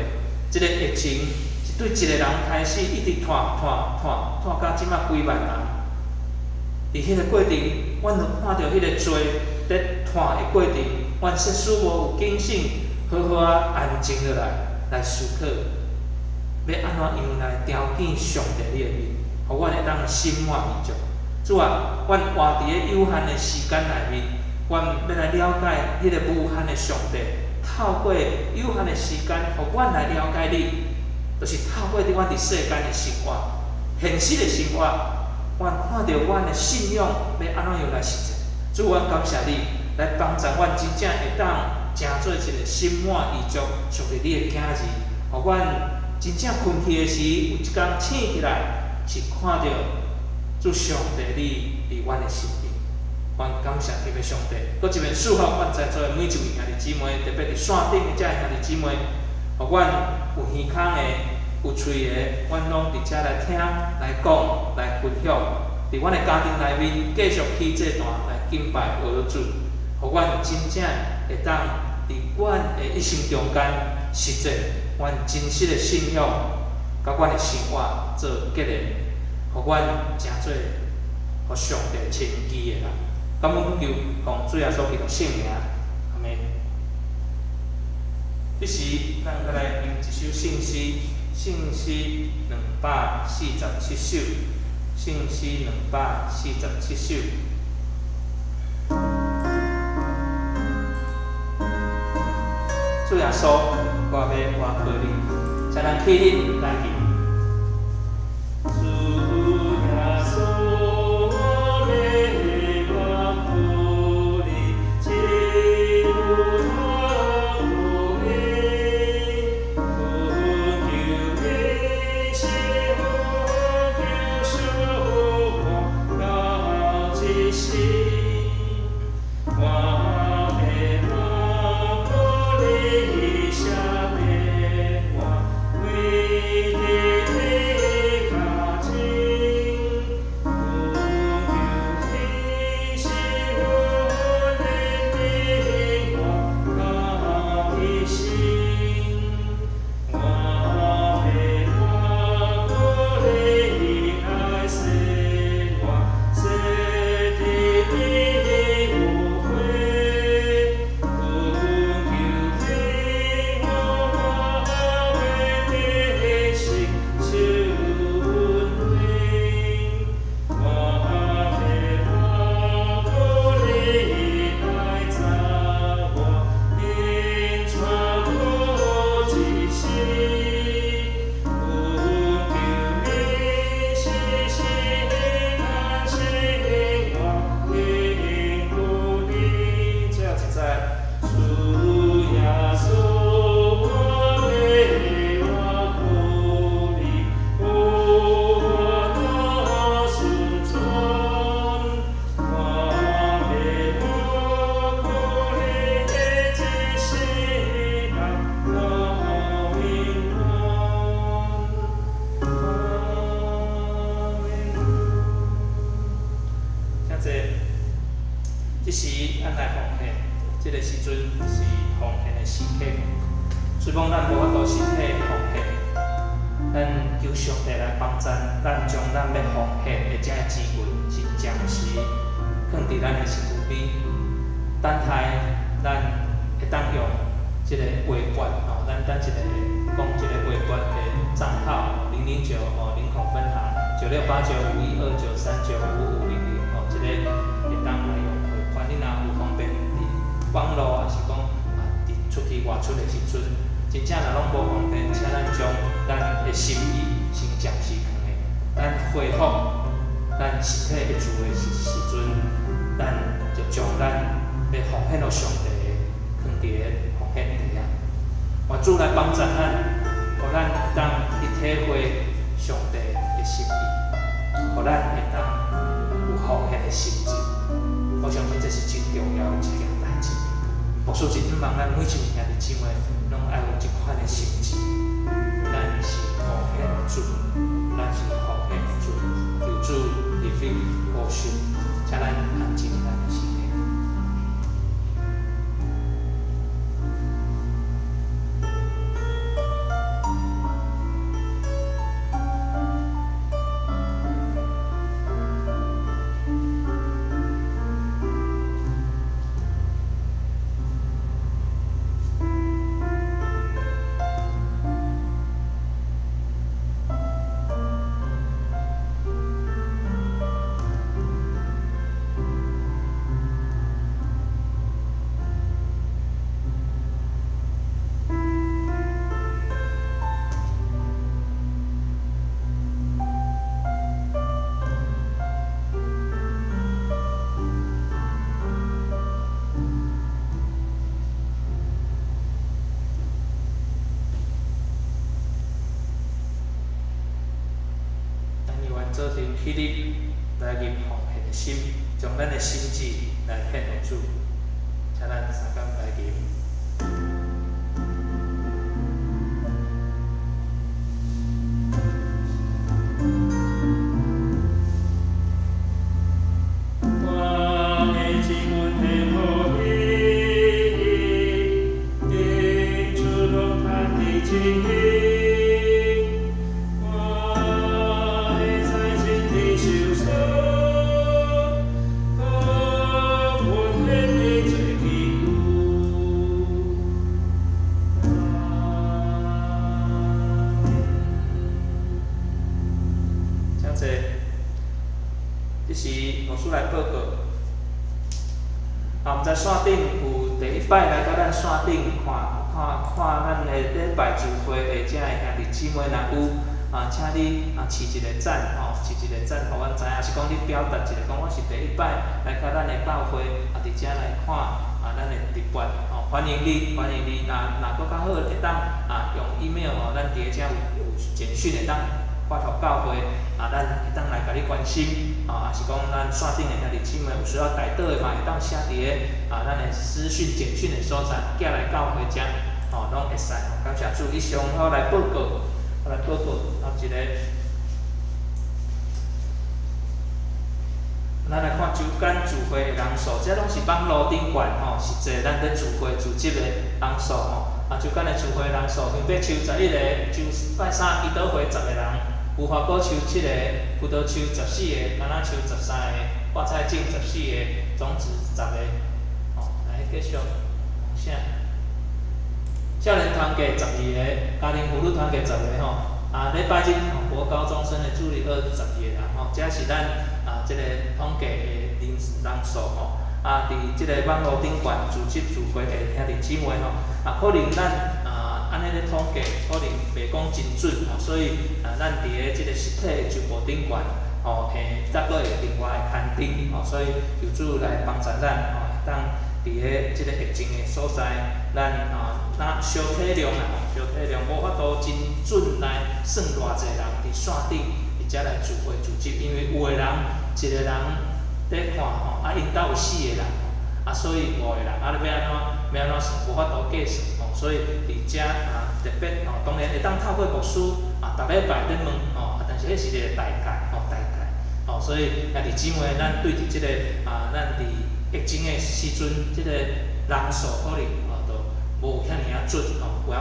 S1: 這个疫情是對一个人開始，一直傳傳傳傳到這馬幾萬人。佇彼個過程，阮就看著彼個罪佇傳的過程，阮設使無有警醒，好好仔安靜落來，來思考，欲按怎樣來朝見上帝你的面，予阮會當心滿意足。主啊，阮活佇个有限的時間內面，阮欲來了解彼個無限的上帝，透過有限的時間，予阮來了解你，就是透過佇阮佇世間的生活，現實的生活，阮看著阮的信仰欲按怎樣來實踐。主，阮感謝你來幫助阮，真正會當成做一個心滿意足上帝你的囝兒，予阮真正睏去的時，有一工醒起來，是看著主上帝你佇阮的身邊。阮感謝天父上帝，閣一遍賜福阮在座的每一位兄弟姊妹，特別佇線頂的這兄弟姊妹，予阮有耳孔的、有喙的，阮攏佇遮來聽、來講、來分享。佇阮的家庭內面，繼續起祭壇來敬拜阿主，予阮真正會當佇阮的一生中間實踐阮真實的信仰，佮阮的生活做結連，予阮成做予上帝稱義的人。感恩祈求，奉主耶穌基督聖名，阿們。這時，咱閣來念一首聖詩，聖詩247首，聖詩兩百四十七首。主耶穌，我欲倚靠你，請咱起立來敬。主耶穌，我欲倚靠你，真有通有閒，懇求你賜福救贖我到這世。我欲倚靠你，赦免我，為著雖講咱無法度身體奉獻，咱求上帝來幫贊咱，將咱欲奉獻的這个資源是暫時囥佇咱的身軀邊，等待咱會當用這个匯款吼，咱等一下會講這個匯款的帳號009吼，林口分行96895129395500吼，這個會當來用匯款。你若有方便佇網路，抑是講啊佇出去外出的時陣，真正若攏無方便，請咱將咱的心意先暫時囥咧，咱恢復咱身體會自由的時陣，咱就將咱欲奉獻予上帝的囥佇个奉獻袋仔。願主來幫助咱，予咱會當去體會上帝的心意，予咱會當有奉獻的心志。我相信這是真重要的一件代誌。牧師真向望咱每一位兄弟姊妹攏愛有這款的心志。咱是奉獻予主，咱是奉獻予主，求主入去保守，請咱安靜咱的心。做陣起立來入奉獻的心，將咱的心志來獻予主，請咱相共來入。我的心獻予你，定出落他的旨意。我的財神的受賞，予阮獻的做祈求。請坐。這時牧師來報告。啊，毋知線頂有第一擺來佮咱線頂看看看咱的禮拜聚會的這个兄弟姊妹，若有啊，請你啊揤一個讚吼，揤一個讚，予阮知影，抑是講你表達一下，講我是第一擺來佮咱的教會啊，佇遮來看啊，咱的直播吼，歡迎你，歡迎你。若若閣較好，會當啊用 email 吼，咱佇咧遮有簡訊會當發予教會啊，咱會當來共你關心，啊，抑是講咱線頂的兄弟姊妹有需要代禱的嘛，會當寫佇个啊，咱的私訊簡訊的所在，寄來教會遮，吼，攏會使。感謝主，以上我來報告，我來報告啊一個。咱來看周間聚會的人數，這攏是網路頂懸吼，實際咱咧聚會組織的人數吼。啊，周間的聚會人數，新北樹11個，周拜三祈禱會10個人，無花果樹7個，葡萄樹14個，橄欖樹13個，掛菜種14個，種子10個。吼，來繼續往下。少年團契12個，家庭婦女團契10個吼。啊，禮拜日吼，國高中生的主日學12個人吼，這是咱啊這個統計的人數吼。啊，佇這個網路頂懸組織聚會的兄弟姊妹吼，啊，可能咱啊按呢咧統計，可能袂講真準吼，所以啊，咱佇咧這個實體的周報頂懸吼，會再閣會另外刊登吼，所以求主來幫助咱吼，會當佇咧這個疫情的所在，咱啊若小體諒啦吼，小體諒，無法度真準來算偌濟人佇線頂佇遮來聚會組織，因為有的人一個人佇看吼，啊，𪜶兜有四個人吼，啊，所以五個人，啊，你欲按怎欲按怎算，無法度計算吼，所以佇遮啊特別吼，當然會當透過牧師啊，逐禮拜咧問吼，啊，但是彼是一個大概吼，大概吼，所以兄弟姊妹，咱對佇這個啊，咱佇疫情的時陣，這個人數可能吼，就無遐爾仔準吼，有影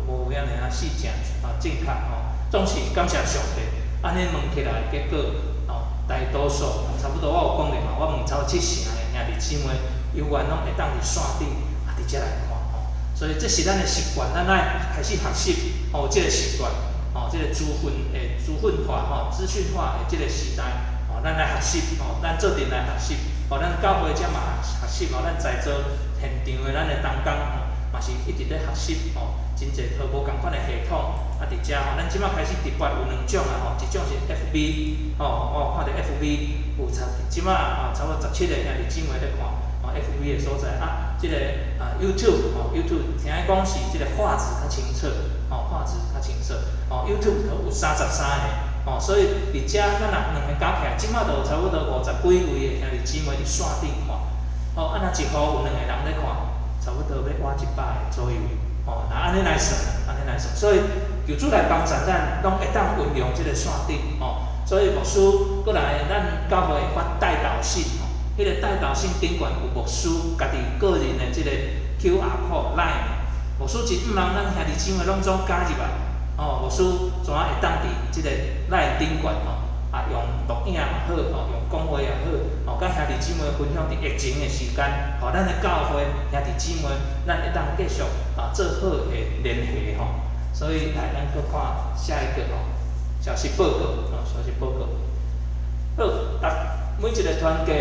S1: 無遐爾仔細正啊正確吼。總是感謝上帝，按呢問起來，結果吼，大多數差不多我有講著嘛，我問差不多七成的兄弟姊妹，猶原攏會當佇線頂啊，直接來看吼。所以這是咱的習慣，咱愛開始學習吼，這个習慣吼，這个資訊化吼，資訊化的這个時代吼，咱來學習吼，咱做陣來學習吼，咱教會遮嘛學習吼，咱在座現場的咱的同工吼，嘛是一直咧學習吼，真濟套無仝款的系統啊，佇遮吼，咱這擺開始直播有兩種啊吼，一種是 FB 吼，我有看著 FB 有差，這擺啊差不多17個兄弟姊妹咧看吼 FB 的所在啊，這个啊 YouTube 吼 YouTube 聽講是這个畫質較清楚，吼畫質較清楚，吼 YouTube 都有33個，吼，所以佇遮咱若兩个加起來，這擺就有差不多50幾位的兄弟姊妹佇線頂看，吼，啊若一戶有兩个人咧看，差不多欲倚100個左右，吼，若按呢來算，按呢來算，所以求主來幫助咱，攏會當運用這个線頂，吼，所以牧師閣來，咱教會會發代禱信，吼，彼个代禱信頂懸有牧師家己個人的這个 QR code LINE，牧師真向望咱兄弟姊妹攏總加入來，吼，牧師怎會當佇這个 LINE 頂懸，吼，啊用錄影也好，吼，用講話也好，吼，佮兄弟姊妹分享佇疫情的時間，吼，咱的教會兄弟姊妹，咱會當繼續啊做好的聯繫吼。所以來，咱閣看下一個吼，消息報告，吼，消息報告。好，逐每一个團契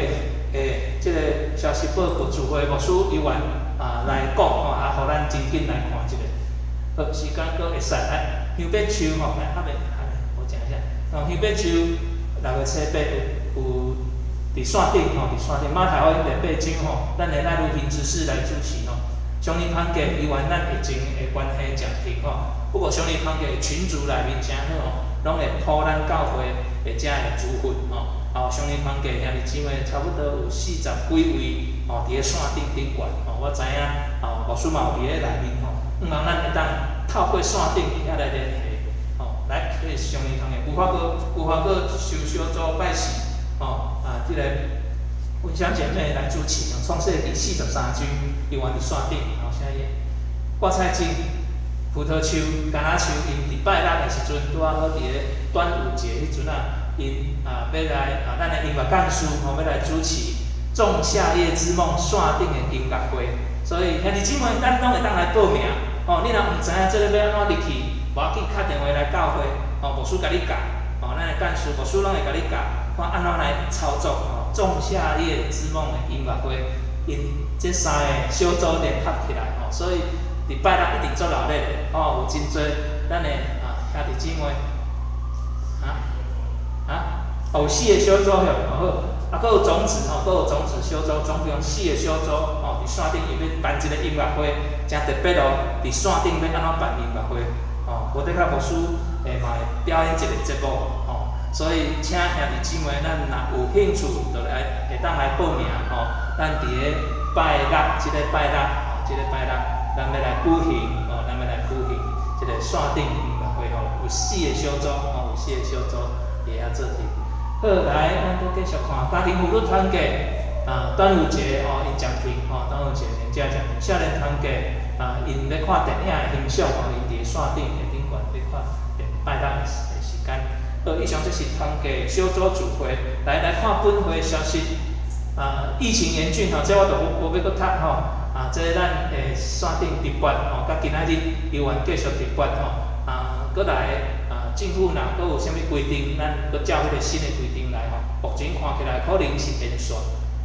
S1: 的這个消息報告，聚會牧師猶原啊來講吼，啊，予咱真緊來看一下。好，時間閣會使來，香柏樹吼，來，還袂還袂，我講一下。哦，香柏樹6月七八有佇線頂吼，佇線頂馬太福音第八章吼，咱的賴如平執事來主持吼。上年團契猶原咱疫情的關係暫停吼，不過上年團契群組內面誠好吼，攏會鋪咱教會的遮的資訊吼。哦，上年團契兄弟姊妹差不多有40幾位吼，佇咧線頂頂懸吼，我知影吼，牧師嘛有佇咧內面吼，向望咱會當透過線頂佇遐來聯繫吼。來，這是上年團契，無花果無花果修小組拜四吼啊，這个文香姐妹來主持，創世記43章，猶原佇線頂，好，下一頁。掛菜金、葡萄樹、橄欖樹，𪜶佇拜六的時陣，拄仔好佇咧端午節彼陣啊，𪜶啊欲來啊，咱的音樂幹事吼欲來主持《仲夏夜之夢》線頂的音樂會，所以兄弟姊妹，咱攏會當來報名，吼，你若毋知影這个欲按怎入去，無要緊，敲電話來教會，吼，牧師共你教，吼，咱的幹事牧師攏會共你教，看按怎來操作吼，《仲夏夜之夢》的音樂會，𪜶這三个小組聯合起來吼，所以佇拜六一定足熱鬧的，吼，有真濟咱的啊兄弟姊妹，啊啊，有四个小組吼，好，啊，閣有種子吼，閣有種子小組，總共四個小組吼，佇線頂伊欲辦一个音樂會，誠特別哦，佇線頂欲按怎辦音樂會，吼，無得較牧師會嘛會表演一个節目，吼，所以請兄弟姊妹，咱若有興趣，就來會當來報名吼，咱佇咧拜六，這个拜六，吼，這个拜六，咱欲來舉行，吼，咱欲來舉行這个線頂音樂會吼，有四个小組，吼，有四個小組佇遐做伙。好，來，咱閣繼續看家庭婦女團契啊，端午節吼，𪜶暫停吼，端午節年假暫停。少年團契啊，𪜶欲看電影的欣賞吼，𪜶佇咧線頂的頂懸欲看拜六的時間。好，以上這是團契小組聚會，來來看本會消息。啊，疫情嚴峻吼，這我就無欲閣讀吼。啊，這咱的線頂直播吼，佮今仔日猶原繼續直播吼。啊，閣來啊，政府若閣有啥物規定，咱閣照彼个新的規定來吼。目前看起來可能是延續，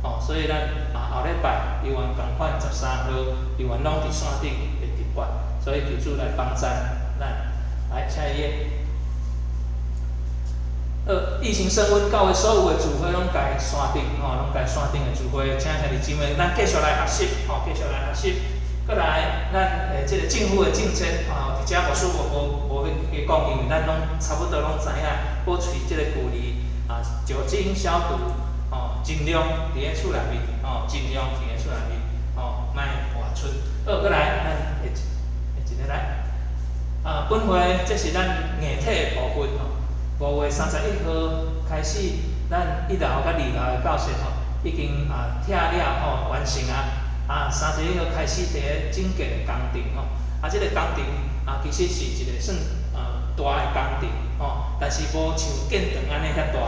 S1: 吼，所以咱啊後禮拜猶原仝款13號，猶原攏佇線頂會直播，所以求主來幫贊咱。來，下一頁。好，疫情升溫，教會所有的聚會攏改線頂，吼，攏改線頂的聚會，請兄弟姊妹，咱繼續來學習，吼，繼續來學習。閣來，咱的這个政府的政策，吼，佇遮牧師無欲加講，因為咱攏差不多攏知影，保持這个距離，啊，酒精消毒，吼，盡量佇咧厝內面，吼，盡量佇咧厝內面，吼，莫外出。好，閣來，咱下一個來，啊，本會這是咱硬體的部分吼。5月31號開始，咱一樓佮二樓的教室吼，已經啊拆了吼，完成啊。啊，31號開始佇咧整建的工程吼，啊，這個工程啊，其實是一個算大的工程吼，但是無像建堂按呢遐大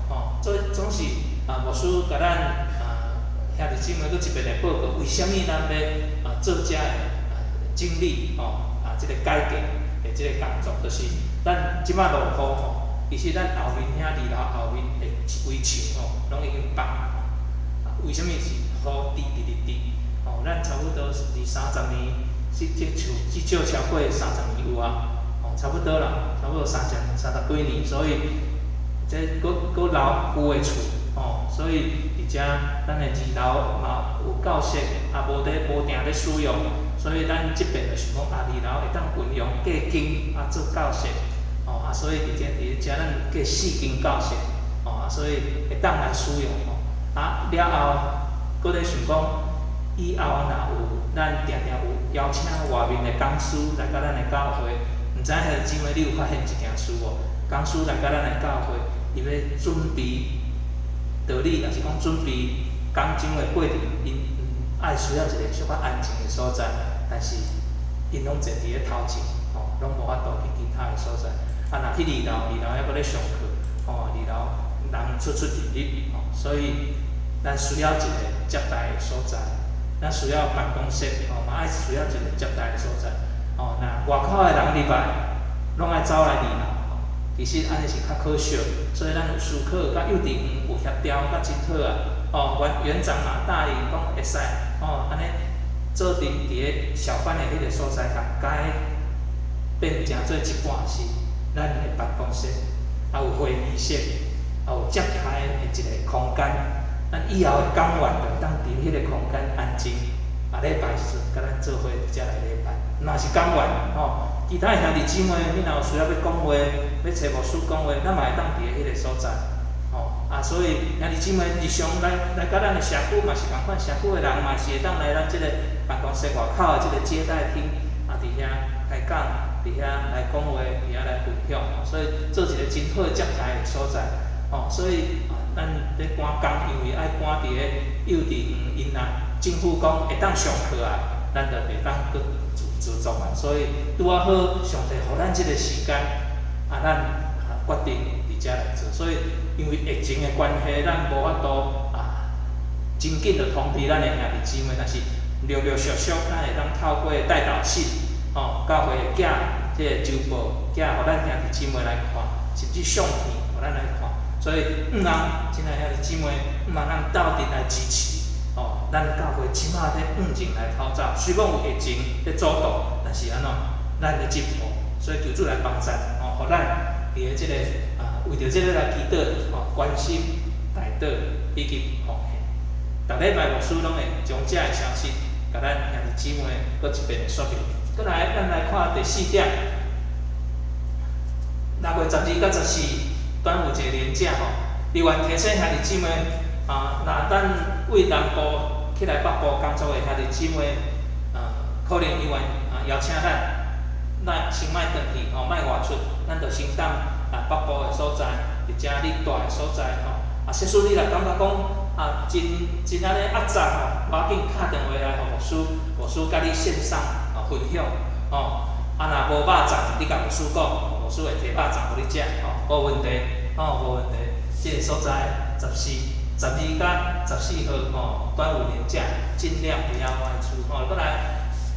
S1: 吼，所以總是啊，牧師共咱啊兄弟姊妹閣一遍來報告，為啥物咱欲啊做遮的啊整理吼啊，這個改革的這個工作，就是咱這擺落雨吼，其實咱後面遐二樓後面的圍牆吼，攏已經崩啊！為啥物是雨滴直直滴？吼，咱差不多二三十年，這厝至少超過三十年有啊，吼，差不多啦，差不多三十幾年，所以這閣閣老舊的厝，吼，所以佇遮咱的二樓嘛有教室，啊無咧無定咧使用，所以咱這邊就想講啊，二樓會當運用隔間啊做教室，吼啊，所以佇遮咱隔四間教室，吼啊，所以會當來使用吼，啊了後，閣咧想講，以後若有咱定定有邀請外面的講師來佮咱的教會，毋知兄弟姊妹你有發現一件事無？講師來佮咱的教會，伊欲準備道理，抑是講準備講章的過程，𪜶愛需要一個小可安靜的所在，但是𪜶攏坐佇咧頭前，吼，攏無法度去其他的所在。啊，若去二樓，二樓猶閣咧上課，吼，二樓人出出入入，吼，所以咱需要一個接待的所在。咱需要辦公室，吼，嘛愛需要一個接待的所在，吼，若外口的人入來，攏愛走來二樓，吼，其實按呢是較可惜，所以咱有思考，佮幼稚園有協調，閣真好啊，哦，園長嘛答應講會使，吼，按呢做陣佇咧小班的彼個所在，共改變成做一半是咱的辦公室，也有會議室，也有接待的一個空間。咱以後的講員就會當佇彼個空間安靜，啊，禮拜時陣佮咱做伙佇遮來禮拜。若是講員吼，其他的兄弟姊妹，你若有需要欲講話，欲揣牧師講話，咱嘛會當佇彼個所在，吼啊，所以兄弟姊妹日常來佮咱的社區嘛是仝款，社區的人嘛是會當來咱這個辦公室外口的這個接待廳，啊，佇遐開講，佇遐來講話，佇遐來分享，所以做一個真好的接待的所在，吼，所以啊，咱咧趕工，因為愛趕佇咧幼稚園，𪜶若政府講會當上課啊，咱就袂當閣自作啊，所以拄仔好，上帝予咱這個時間，啊，咱啊決定佇遮來做。所以因為疫情的關係，咱無法度啊，真緊就通知咱的兄弟姊妹，但是陸陸續續，咱會當透過代禱信，吼，教會會寄這個週報，寄予咱兄弟姊妹來看，甚至相片予咱來看。所以，毋通，親愛兄弟姊妹，毋通咱鬥陣來支持，吼，咱教會這馬咧向前來頭走。雖講有疫情咧阻擋，但是按怎，咱咧進步，所以求主來幫贊，吼，予咱佇咧這個啊，為著這個來祈禱，吼，關心、代禱以及奉獻。逐禮拜牧師攏會將這个消息，共咱兄弟姊妹閣一遍的說明。閣來，咱來看第四點，6月12佮14，端午節連假吼，另外提醒兄弟姊妹啊，若咱為南部起來北部工作的兄弟姊妹啊，可能猶原啊邀請咱，咱先莫轉去吼，莫外出，咱就先等啊北部的所在，佇遮你蹛的所在吼。啊，假使你若感覺講啊，真真按呢壓榨吼，無要緊，敲電話來予牧師，牧師佮你線上啊分享吼。啊，若無肉粽，你共牧師講，牧師會提肉粽予你食吼，無問題，吼，無問題。這個所在十四、12佮14號吼，端午連假，盡量不要外出吼。閣來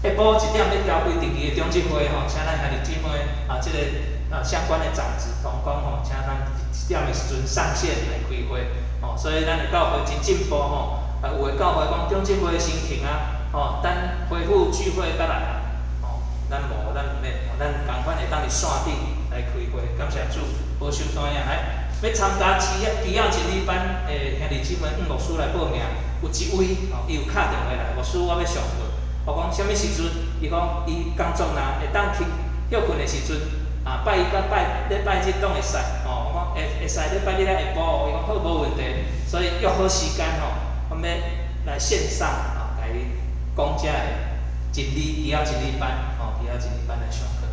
S1: 下晡1點欲召開定期的長執會吼，請咱兄弟姊妹啊，這個啊相關的長執同工吼，請咱1點的時陣上線來開會吼。所以咱的教會真進步吼，啊有的教會講長執會先停啊，吼，等恢復聚會才來啊，吼，咱無，咱毋免，咱仝款會當佇線頂來開會，感謝主，保守單影來。欲參加基要真理班的兄弟姊妹，向牧師來報名，有一位吼，伊有敲電話來，牧師我欲上課，我講啥物時陣？伊講伊工作若會當去歇睏的時陣，啊拜一佮拜禮拜日攏會使，吼，我講會使禮拜日仔下晡，伊講好無問題，所以約好時間吼，我欲來線上啊，共伊講遮的真理，基要真理班，吼，基要真理班來上課。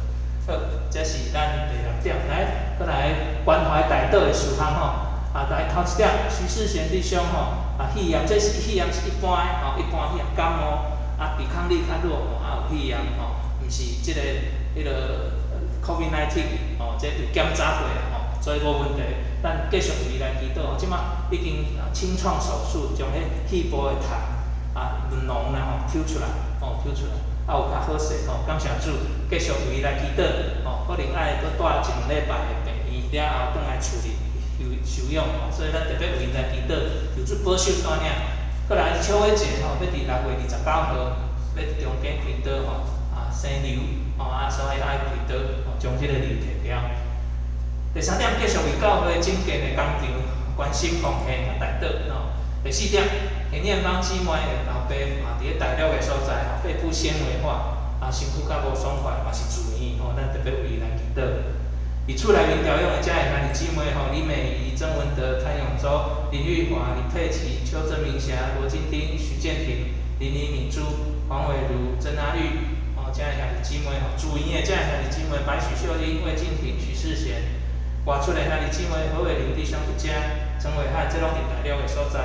S1: 好，這是咱第六點，來，閣來關懷代禱的事項吼。啊，來頭一點，徐世賢弟兄吼，啊，肺炎，這是肺炎是一般的吼，一般肺炎感冒，啊，抵抗力較弱吼，啊有肺炎吼，毋是這个彼个 COVID-19 吼，這有檢查過啦吼，所以無問題。咱繼續為伊來祈禱吼，這馬已經清創手術，將彼肺部的痰啊、膿啦吼抽出來，吼抽出來，啊有較好勢吼，感謝主，繼續為伊來祈禱吼，可能愛閣蹛一兩禮拜的病院了後，轉來厝裡休休養吼，所以咱特別為伊來祈禱，求主保守帶領。閣來邱偉杰吼，欲佇6月29號，欲佇中間開刀吼，啊生瘤吼，啊所以愛開刀，吼將這个瘤提掉。第三點，繼續為教會整建的工程關心奉獻啊代禱吼。第四點，現念芳姊妹的老爸嘛佇咧大陸的所在吼，肺部纖維化啊，身軀較無爽快，嘛是住院吼，咱特別為伊來祈禱。佇厝內面調養的遮的兄弟姊妹吼，李美儀、曾文德、譚永洲、林玉華、李佩琪、邱曾明霞、羅金丁、徐建廷、林李敏珠、黃偉如、曾阿玉，吼，遮的兄弟姊妹吼，住院的遮的兄弟姊妹白許秀英、魏靜婷、許世賢，外出的兄弟姊妹何偉林弟兄一家、陳偉漢，這攏佇大陸的所在，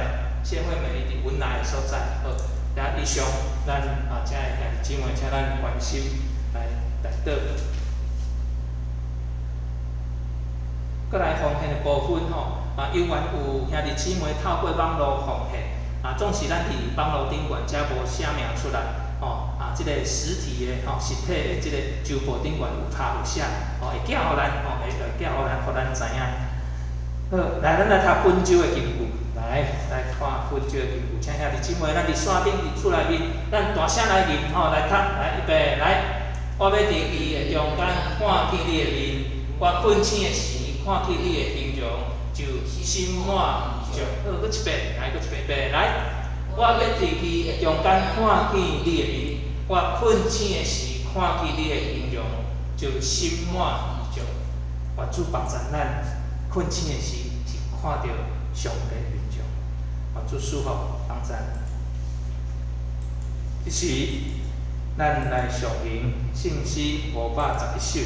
S1: 謝惠美佇雲南的所在，好，遐以上咱啊遮的兄弟姊妹，請咱關心來代禱。閣來奉獻的部分吼，啊，猶原有兄弟姊妹透過網路奉獻，啊，總是咱佇網路頂懸才無寫名出來，吼，啊，這個實體的吼，實體的這個周報頂懸有拍有寫，吼，會寄予咱，吼，會寄予咱，予咱知影。好，來，咱來讀本週的經句，來來看本週的經句，請兄弟姊妹，咱佇線頂佇厝內面，咱大聲來吟吼，來讀，來預備，來，我欲佇伊的中間看見你的面，我睏醒的時。看見你的形容，就心滿意足。好，閣一遍，來，閣一遍，預備，來。我欲佇伊的中間看見你的面，我睏醒的時看見你的形容，就心滿意足。願主幫助咱，睏醒的時是看著上帝的面像。願主賜福幫助。這時，咱來誦吟聖詩511首。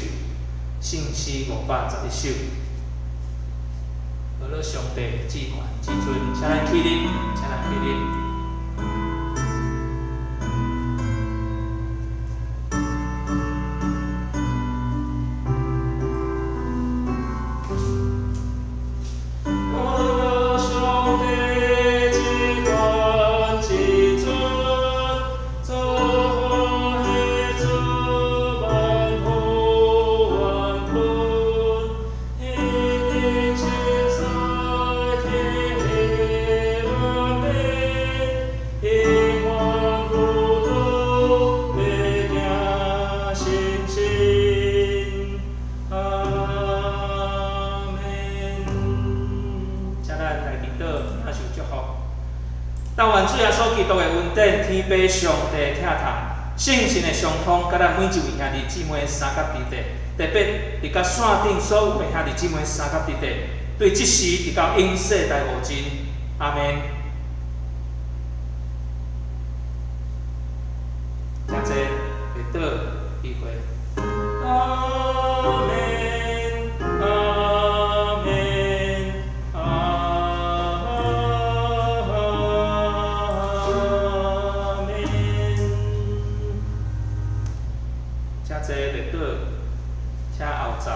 S1: 聖詩511首，學了上帝至懸至尊，請咱起立，請咱起立。天父上帝疼痛，聖神的相通，佮咱每一位兄弟姊妹相佮佇地，特別佇佮線頂所有的兄弟姊妹相佮佇地，對這時直到永世代無盡，阿們。請坐，下倒機會。阿們，阿們，阿們。請坐，下倒，請後走。